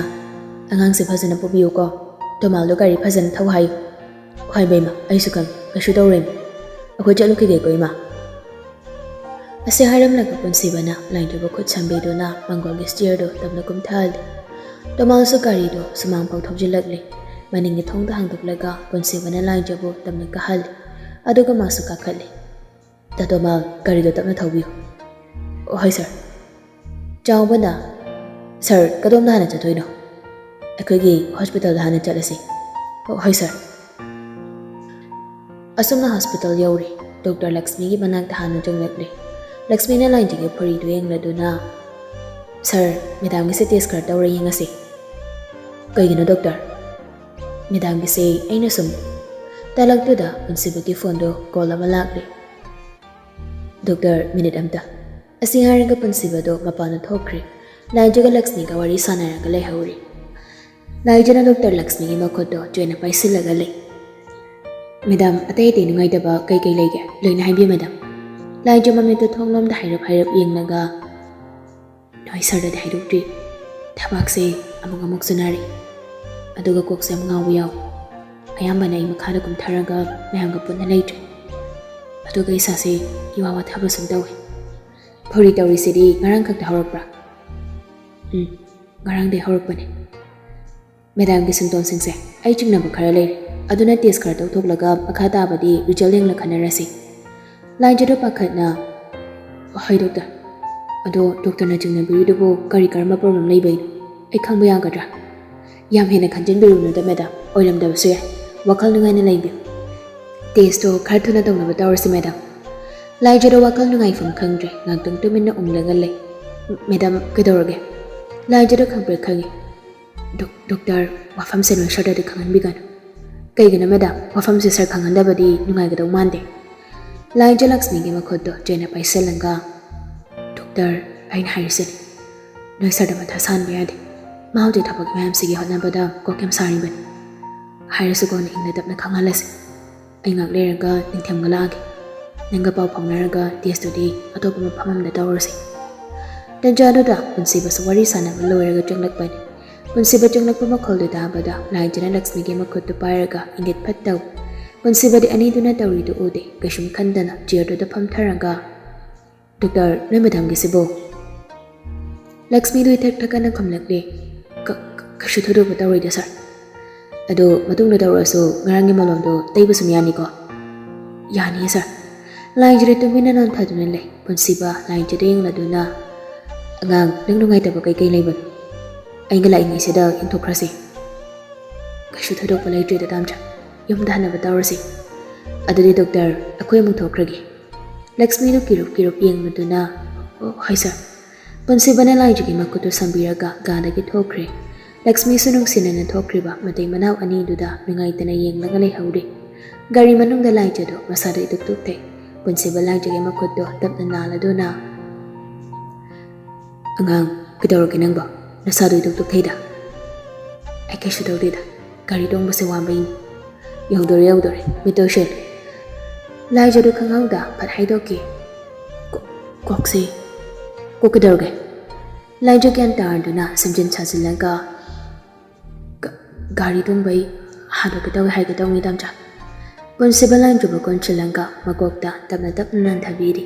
ꯑꯉꯥꯡꯁꯦ ꯐꯖꯅ ꯄꯨꯕꯤꯌꯨꯀꯣ꯫ ꯇꯣꯃꯥꯜꯗꯣ ꯒꯥꯔꯤ ꯐꯖꯅ ꯊꯧ ꯍꯥꯏꯌꯨ꯫" "ꯍꯣꯏ ꯕꯦꯝꯃ, ꯑꯩꯁꯨ ꯈꯪꯉꯤ, ꯀꯩꯁꯨ ꯇꯧꯔꯣꯏ ꯏꯃꯥ꯫ ꯑꯩꯈꯣꯏ ꯆꯠꯂꯨꯈꯤꯒꯦꯀꯣ ꯏꯃꯥ꯫" ꯑꯁꯤ ꯍꯥꯏꯔꯝꯂꯒ ꯄꯨꯟꯁꯤꯕꯅ ꯂꯥꯏꯖꯕꯨ ꯈꯨꯠ ꯁꯝꯕꯤꯗꯨꯅ ꯃꯥꯡꯒꯣꯜꯒꯤ ꯁ꯭ꯇꯤꯌꯔꯗꯨ ꯇꯞꯅ ꯀꯨꯝꯊꯍꯜꯂꯤ꯫ ꯇꯣꯃꯥꯜꯁꯨ ꯒꯥꯔꯤꯗꯨ ꯁꯨꯃꯥꯡ ꯐꯥꯎ ꯊꯧꯖꯤꯜꯂꯛꯂꯤ꯫ ꯃꯅꯤꯡꯒꯤ ꯊꯣꯡꯗ ꯍꯥꯡꯗꯣꯛꯂꯒ ꯄꯨꯟꯁꯤꯕꯅ ꯂꯥꯏꯖꯕꯨ ꯇꯞꯅ ꯀꯥꯍꯜꯂꯤ꯫ ꯑꯗꯨꯒ ꯃꯥꯁꯨ ꯀꯥꯈꯠꯂꯤ꯫ "ꯇꯥ ꯇꯣꯃꯥꯜ, ꯒꯥꯔꯤꯗꯣ ꯇꯞꯅ ꯊꯧꯕꯤꯌꯨ꯫" "ꯍꯣꯏ ꯁꯥꯔ꯫" ꯆꯥꯎꯕꯅ, "ꯁꯥꯔ, ꯀꯗꯣꯝꯗ ꯍꯥꯟꯅ ꯆꯠꯇꯣꯏꯅꯣ?" "ꯑꯩꯈꯣꯏꯒꯤ ꯍꯣꯁꯄꯤꯇꯥꯜꯗ ꯍꯥꯟꯅ ꯆꯠꯂꯁꯤ꯫" "ꯍꯣ-, ꯍꯣꯏ ꯁꯥꯔ꯫" ꯑꯁꯨꯝꯅ ꯍꯣꯁꯄꯤꯇꯥꯜ ꯌꯧꯔꯦ꯫ ꯗꯣꯛꯇꯔ ꯂꯛꯁꯃꯤꯒꯤ ꯃꯅꯥꯛꯇ ꯍꯥꯟꯅ ꯆꯪꯂꯛꯂꯦ꯫ ꯂꯛꯁꯃꯤꯅ ꯂꯥꯏꯟꯖꯤꯒꯤ ꯐꯨꯔꯤꯗꯨ ꯌꯦꯡꯂꯗꯨꯅ, "ꯁꯥꯔ, ꯃꯦꯗꯥꯝꯒꯤꯁꯦ ꯇꯦꯁ ꯈꯔ ꯇꯧꯔ ꯌꯦꯡꯉꯁꯤ꯫" "ꯀꯩꯒꯤꯅꯣ ꯗꯣꯛꯇꯔ?" "ꯃꯦꯗꯥꯝꯒꯤꯁꯦ ꯑꯩꯅ ꯁꯨꯝ꯫" ꯇꯥꯂꯛꯇꯨꯗ ꯄꯨꯟꯁꯤꯕꯒꯤ ꯐꯣꯟꯗꯣ ꯀꯣꯜ ꯑꯃ ꯂꯥꯛꯂꯦ꯫ "ꯗꯣꯛꯇꯔ, ꯃꯤꯅꯤꯠ ꯑꯝꯇ꯫" ꯑꯁꯤ ꯍꯥꯏꯔꯒ ꯄꯨꯟꯁꯤꯕꯗꯣ ꯃꯄꯥꯟꯗ ꯊꯣꯛꯈ꯭ꯔꯦ꯫ ꯂꯥꯏꯖꯒ ꯂꯛꯁꯃꯤꯒ ꯋꯥꯔꯤ ꯁꯥꯟꯅꯔꯒ ꯂꯩꯍꯧꯔꯤ꯫ ꯂꯥꯏꯖꯅ ꯗꯣꯛꯇꯔ ꯂꯛꯁꯃꯤꯒꯤ ꯃꯈꯨꯠꯇꯣ ꯆꯣꯏꯅ ꯄꯥꯏꯁꯤꯜꯂꯒ ꯂꯩ꯫ "ꯃꯦꯗꯥꯝ, ꯑꯇꯩ ꯑꯇꯩ ꯅꯨꯡꯉꯥꯏꯇꯕ ꯀꯩ ꯀꯩ ꯂꯩꯒꯦ? ꯂꯣꯏꯅ ꯍꯥꯏꯕꯤꯌꯨ ꯃꯦꯗꯥꯝ꯫" ꯂꯥꯏꯖ ꯃꯃꯤꯠꯇꯣ ꯊꯣꯡꯂꯣꯝꯗ ꯍꯥꯏꯔꯞ ꯍꯥꯏꯔꯞ ꯌꯦꯡꯂꯒ, "ꯅꯣꯏ ꯁꯥꯔꯗꯗꯤ ꯍꯥꯏꯗꯣꯛꯇ꯭ꯔꯤ꯫ ꯊꯕꯥꯛꯁꯦ ꯑꯃꯨꯛ ꯑꯃꯨꯛ ꯆꯨꯅꯔꯤ꯫ ꯑꯗꯨꯒ ꯀꯣꯛꯁꯦ ꯌꯥꯝ ꯉꯥꯎꯕ ꯌꯥꯎꯏ꯫ ꯑꯌꯥꯝꯕꯅ ꯑꯩ ꯃꯈꯥꯗ ꯀꯨꯝꯊꯔꯒ ꯃꯌꯥꯝꯒ ꯄꯨꯟꯅ ꯂꯩꯇ꯭ꯔꯦ꯫ ꯑꯗꯨꯒ ꯏꯁꯥꯁꯦ ꯏꯋꯥ ꯋꯥꯊꯕ ꯁꯨꯝ ꯇꯧꯏ꯫" "ꯐꯨꯔꯤ ꯇꯧꯔꯤꯁꯤꯗꯤ ꯉꯔꯥꯡ ꯈꯛꯇ ꯍꯧꯔꯛꯄ꯭ꯔꯥ?" "ꯎꯝ, ꯉꯔꯥꯡꯗꯩ ꯍꯧꯔꯛꯄꯅꯦ꯫" "ꯃꯦꯗꯥꯝꯒꯤ ꯁꯤꯝꯇꯣꯝꯁꯤꯡꯁꯦ ꯑꯩ ꯆꯤꯡꯅꯕ ꯈꯔ ꯂꯩꯔꯦ꯫ ꯑꯗꯨꯅ ꯇꯦꯁ ꯈꯔ ꯇꯧꯊꯣꯛꯂꯒ ꯃꯈꯥ ꯇꯥꯕꯗꯤ ꯔꯤꯖꯜ ꯌꯦꯡꯂ ꯈꯟꯅꯔꯁꯤ꯫" ꯂꯥꯏꯖꯗꯣ ꯄꯥꯈꯠꯅ, "ꯍꯣꯏ ꯗꯣꯛꯇꯔ꯫ ꯑꯗꯣ ꯗꯣꯛꯇꯔꯅ ꯆꯤꯡꯅꯕꯤꯔꯤꯗꯨꯕꯨ ꯀꯔꯤ ꯀꯔꯝꯕ ꯄ꯭ꯔꯣꯕ꯭ꯂꯦꯝ ꯂꯩꯕꯩꯅꯣ? ꯑꯩ ꯈꯪꯕ ꯌꯥꯒꯗ꯭ꯔꯥ?" "ꯌꯥꯝ ꯍꯦꯟꯅ ꯈꯟꯖꯤꯟꯕꯤꯔꯨꯅꯨꯗ ꯃꯦꯗꯥꯝ, ꯑꯣꯏꯔꯝꯗꯕꯁꯨ ꯌꯥꯏ꯫ ꯋꯥꯈꯜ ꯅꯨꯡꯉꯥꯏꯅ ꯂꯩꯕꯤꯌꯨ꯫ ꯇꯦꯁꯇꯣ ꯈꯔ ꯊꯨꯅ ꯇꯧꯅꯕ ꯇꯧꯔꯁꯤ ꯃꯦꯗꯥꯝ꯫" ꯂꯥꯏꯖꯗꯣ ꯋꯥꯈꯜ ꯅꯨꯡꯉꯥꯏꯐꯝ ꯈꯪꯗ꯭ꯔꯦ, ꯉꯥꯛꯇꯪ ꯇꯨꯃꯤꯟꯅ ꯎꯪꯂꯒ ꯂꯩ꯫ "ꯃꯦꯗꯥꯝ, ꯀꯩꯗꯧꯔꯒꯦ?" ꯂꯥꯏꯖꯗꯣ ꯈꯪꯄ꯭ꯔꯦꯛ ꯈꯪꯉꯤ꯫ "ꯗꯣꯛ-, ꯗꯣꯛꯇꯔ, ꯋꯥꯐꯝꯁꯦ ꯅꯣꯏ ꯁꯥꯔꯗꯗꯤ ꯈꯪꯍꯟꯕꯤꯒꯅꯨ꯫" "ꯀꯩꯒꯤꯅꯣ ꯃꯦꯗꯥꯝ? ꯋꯥꯐꯝꯁꯦ ꯁꯥꯔ ꯈꯪꯍꯟꯗꯕꯗꯤ ꯅꯨꯡꯉꯥꯏꯒꯗꯧ ꯃꯥꯟꯗꯦ꯫" ꯂꯥꯏꯖ ꯂꯛꯁꯃꯤꯒꯤ ꯃꯈꯨꯠꯇꯣ ꯆꯦꯅ ꯄꯥꯏꯁꯤꯜꯂꯒ, "ꯗꯣꯛꯇꯔ, ꯑꯩꯅ ꯍꯥꯏꯔꯤꯁꯤꯅꯤ, ꯅꯣꯏ ꯁꯥꯔꯗ ꯃꯊꯥ ꯁꯥꯍꯟꯕ ꯌꯥꯗꯦ꯫ ꯃꯥ ꯍꯧꯖꯤꯛ ꯊꯕꯛ ꯃꯌꯥꯝꯁꯤꯒꯤ ꯍꯣꯠꯅꯕꯗ ꯀꯣꯛ ꯌꯥꯝ ꯁꯥꯔꯤꯕꯅꯤ꯫ ꯍꯥꯏꯔꯁꯨ ꯀꯣꯟꯅ ꯏꯪꯅ ꯇꯞꯅ ꯈꯪꯍꯜꯂꯁꯤ꯫ ꯑꯩ ꯉꯥꯛ ꯂꯩꯔꯒ ꯅꯤꯡꯊꯦꯝꯒ ꯂꯥꯛꯑꯒꯦ꯫ ꯅꯪꯒ ꯄꯥꯎ ꯐꯥꯎꯅꯔꯒ ꯇꯦꯁꯇꯨꯗꯤ ꯑꯇꯣꯞꯄ ꯃꯐꯝ ꯑꯃꯗ ꯇꯧꯔꯁꯤ꯫" ꯇꯟꯖꯥꯗꯨꯗ ꯄꯨꯟꯁꯤꯕꯁꯨ ꯋꯥꯔꯤ ꯁꯥꯟꯅꯕ ꯂꯣꯏꯔꯒ ꯆꯪꯂꯛꯄꯅꯤ꯫ ꯄꯨꯟꯁꯤꯕ ꯆꯪꯂꯛꯄ ꯃꯈꯣꯜꯗꯨ ꯇꯥꯕꯗ ꯂꯥꯏꯖꯅ ꯂꯛꯁꯃꯤꯒꯤ ꯃꯈꯨꯠꯇꯨ ꯄꯥꯏꯔꯒ ꯏꯪꯒꯤꯠ ꯐꯠ ꯇꯧ꯫ ꯄꯨꯟꯁꯤꯕꯗꯤ ꯑꯅꯤꯗꯨꯅ ꯇꯧꯔꯤꯗꯨ ꯎꯗꯦ, ꯀꯩꯁꯨꯝ ꯈꯟꯗꯅ ꯆꯤꯌꯔꯗꯨꯗ ꯐꯝꯊꯔꯒ, "ꯗꯣꯛꯇꯔ, ꯅꯣꯏ ꯃꯦꯗꯥꯝꯒꯤꯁꯤꯕꯨ?" ꯂꯛꯁꯃꯤꯗꯨ ꯏꯊꯛ ꯊꯛꯀꯠꯅ ꯈꯨꯝꯂꯛꯂꯦ, "ꯀ-, ꯀ-, ꯀꯩꯁꯨ ꯊꯣꯏꯗꯣꯛꯄ ꯇꯧꯔꯣꯏꯗ ꯁꯥꯔ꯫ ꯑꯗꯣ ꯃꯇꯨꯡꯗ ꯇꯧꯔꯛꯑꯁꯨ ꯉꯔꯥꯡꯒꯤ ꯃꯣꯂꯣꯝꯗꯣ ꯇꯩꯕ ꯁꯨꯝ ꯌꯥꯅꯤꯀꯣ?" "ꯌꯥꯅꯤꯌꯦ ꯁꯥꯔ꯫" ꯂꯥꯏꯖꯗꯤ ꯇꯨꯃꯤꯟꯅ ꯅꯣꯟꯊꯗꯨꯅ ꯂꯩ꯫ ꯄꯨꯟꯁꯤꯕ ꯂꯥꯏꯖꯗ ꯌꯦꯡꯂꯗꯨꯅ, "ꯑꯉꯥꯡ, ꯅꯪ ꯅꯨꯡꯉꯥꯏꯇꯕ ꯀꯩꯀꯩ ꯂꯩꯕꯅꯣ? ꯑꯩꯒ ꯂꯥꯛꯏꯉꯩꯁꯤꯗ ꯌꯦꯡꯊꯣꯛꯈ꯭ꯔꯁꯤ꯫" "ꯀꯩꯁꯨ ꯊꯣꯏꯗꯣꯛꯄ ꯂꯩꯇ꯭ꯔꯦꯗ, ꯇꯥꯝꯆꯥ꯫ ꯌꯨꯝꯗ ꯍꯟꯅꯕ ꯇꯧꯔꯁꯤ꯫ ꯑꯗꯨꯗꯤ ꯗꯣꯛꯇꯔ, ꯑꯩꯈꯣꯏ ꯑꯃꯨꯛ ꯊꯣꯛꯈ꯭ꯔꯒꯦ꯫" ꯂꯛꯁꯃꯤꯗꯨ ꯀꯤꯔꯨꯞ ꯀꯤꯔꯨꯞ ꯌꯦꯡꯂꯗꯨꯅ, "ꯑꯣ, ꯍꯣꯏ ꯁꯥꯔ꯫" ꯄꯨꯟꯁꯤꯕꯅ ꯂꯥꯏꯖꯒꯤ ꯃꯈꯨꯠꯇꯨ ꯁꯝꯕꯤꯔꯒ ꯀꯥꯗꯒꯤ ꯊꯣꯛꯈ꯭ꯔꯦ꯫ ꯂꯛꯁꯃꯤꯁꯨ ꯅꯨꯡꯁꯤꯅꯅ ꯊꯣꯛꯈ꯭ꯔꯤꯕ ꯃꯇꯩ ꯃꯅꯥꯎ ꯑꯅꯤꯗꯨꯗ ꯅꯨꯡꯉꯥꯏꯇꯅ ꯌꯦꯡꯂꯒ ꯂꯩꯍꯧꯔꯦ꯫ ꯒꯥꯔꯤ ꯃꯅꯨꯡꯗ ꯂꯥꯏꯖꯗꯨ ꯃꯁꯥꯗꯨ ꯏꯇꯨꯛ ꯇꯨꯛꯊꯩ꯫ ꯄꯨꯟꯁꯤꯕ ꯂꯥꯏꯖꯒꯤ ꯃꯈꯨꯠꯇꯨ ꯇꯞꯅ ꯅꯥꯜꯂꯗꯨꯅ, "ꯑꯉꯥꯡ, ꯀꯩꯗꯧꯔꯒꯦ ꯅꯪꯕꯣ? ꯅꯁꯥꯗꯨ ꯏꯇꯨꯛ ꯇꯨꯛꯊꯩꯗ?" "ꯑꯩ ꯀꯩꯁꯨ ꯇꯧꯗꯦꯗ꯫ ꯒꯥꯔꯤ ꯇꯣꯡꯕꯁꯦ ꯋꯥꯕꯩꯅꯤ꯫" "ꯌꯧꯗꯣꯔꯦ, ꯌꯧꯗꯣꯔꯦ꯫ ꯃꯤꯠꯇꯣ ꯎꯏꯁꯤꯜꯂꯨ꯫" ꯂꯥꯏꯖꯗꯨ ꯈꯪꯍꯧꯗ ꯐꯠ ꯍꯥꯏꯗꯣꯛꯈꯤ꯫ "ꯀꯣ-, ꯀꯣꯛꯁꯦ꯫" "ꯀꯣꯛ ꯀꯩꯗꯧꯔꯒꯦ?" ꯂꯥꯏꯖ ꯒ꯭ꯌꯥꯟ ꯇꯥꯔꯗꯨꯅ ꯁꯦꯝꯖꯤꯟ ꯁꯥꯖꯤꯜꯂꯒ, "ꯒ-, ꯒꯥꯔꯤ ꯇꯣꯡꯕꯩ ꯍꯥꯗꯣꯛꯀꯦ ꯇꯧꯋꯦ ꯍꯥꯏꯒꯦ ꯇꯧꯅꯤ, ꯇꯥꯝꯆꯥ꯫" ꯄꯨꯟꯁꯤꯕ ꯂꯥꯏꯖꯕꯨ ꯀꯣꯟꯁꯤꯜꯂꯒ ꯃꯀꯣꯛꯇ ꯇꯞꯅ ꯇꯞꯅ ꯅꯟꯊꯕꯤꯔꯤ꯫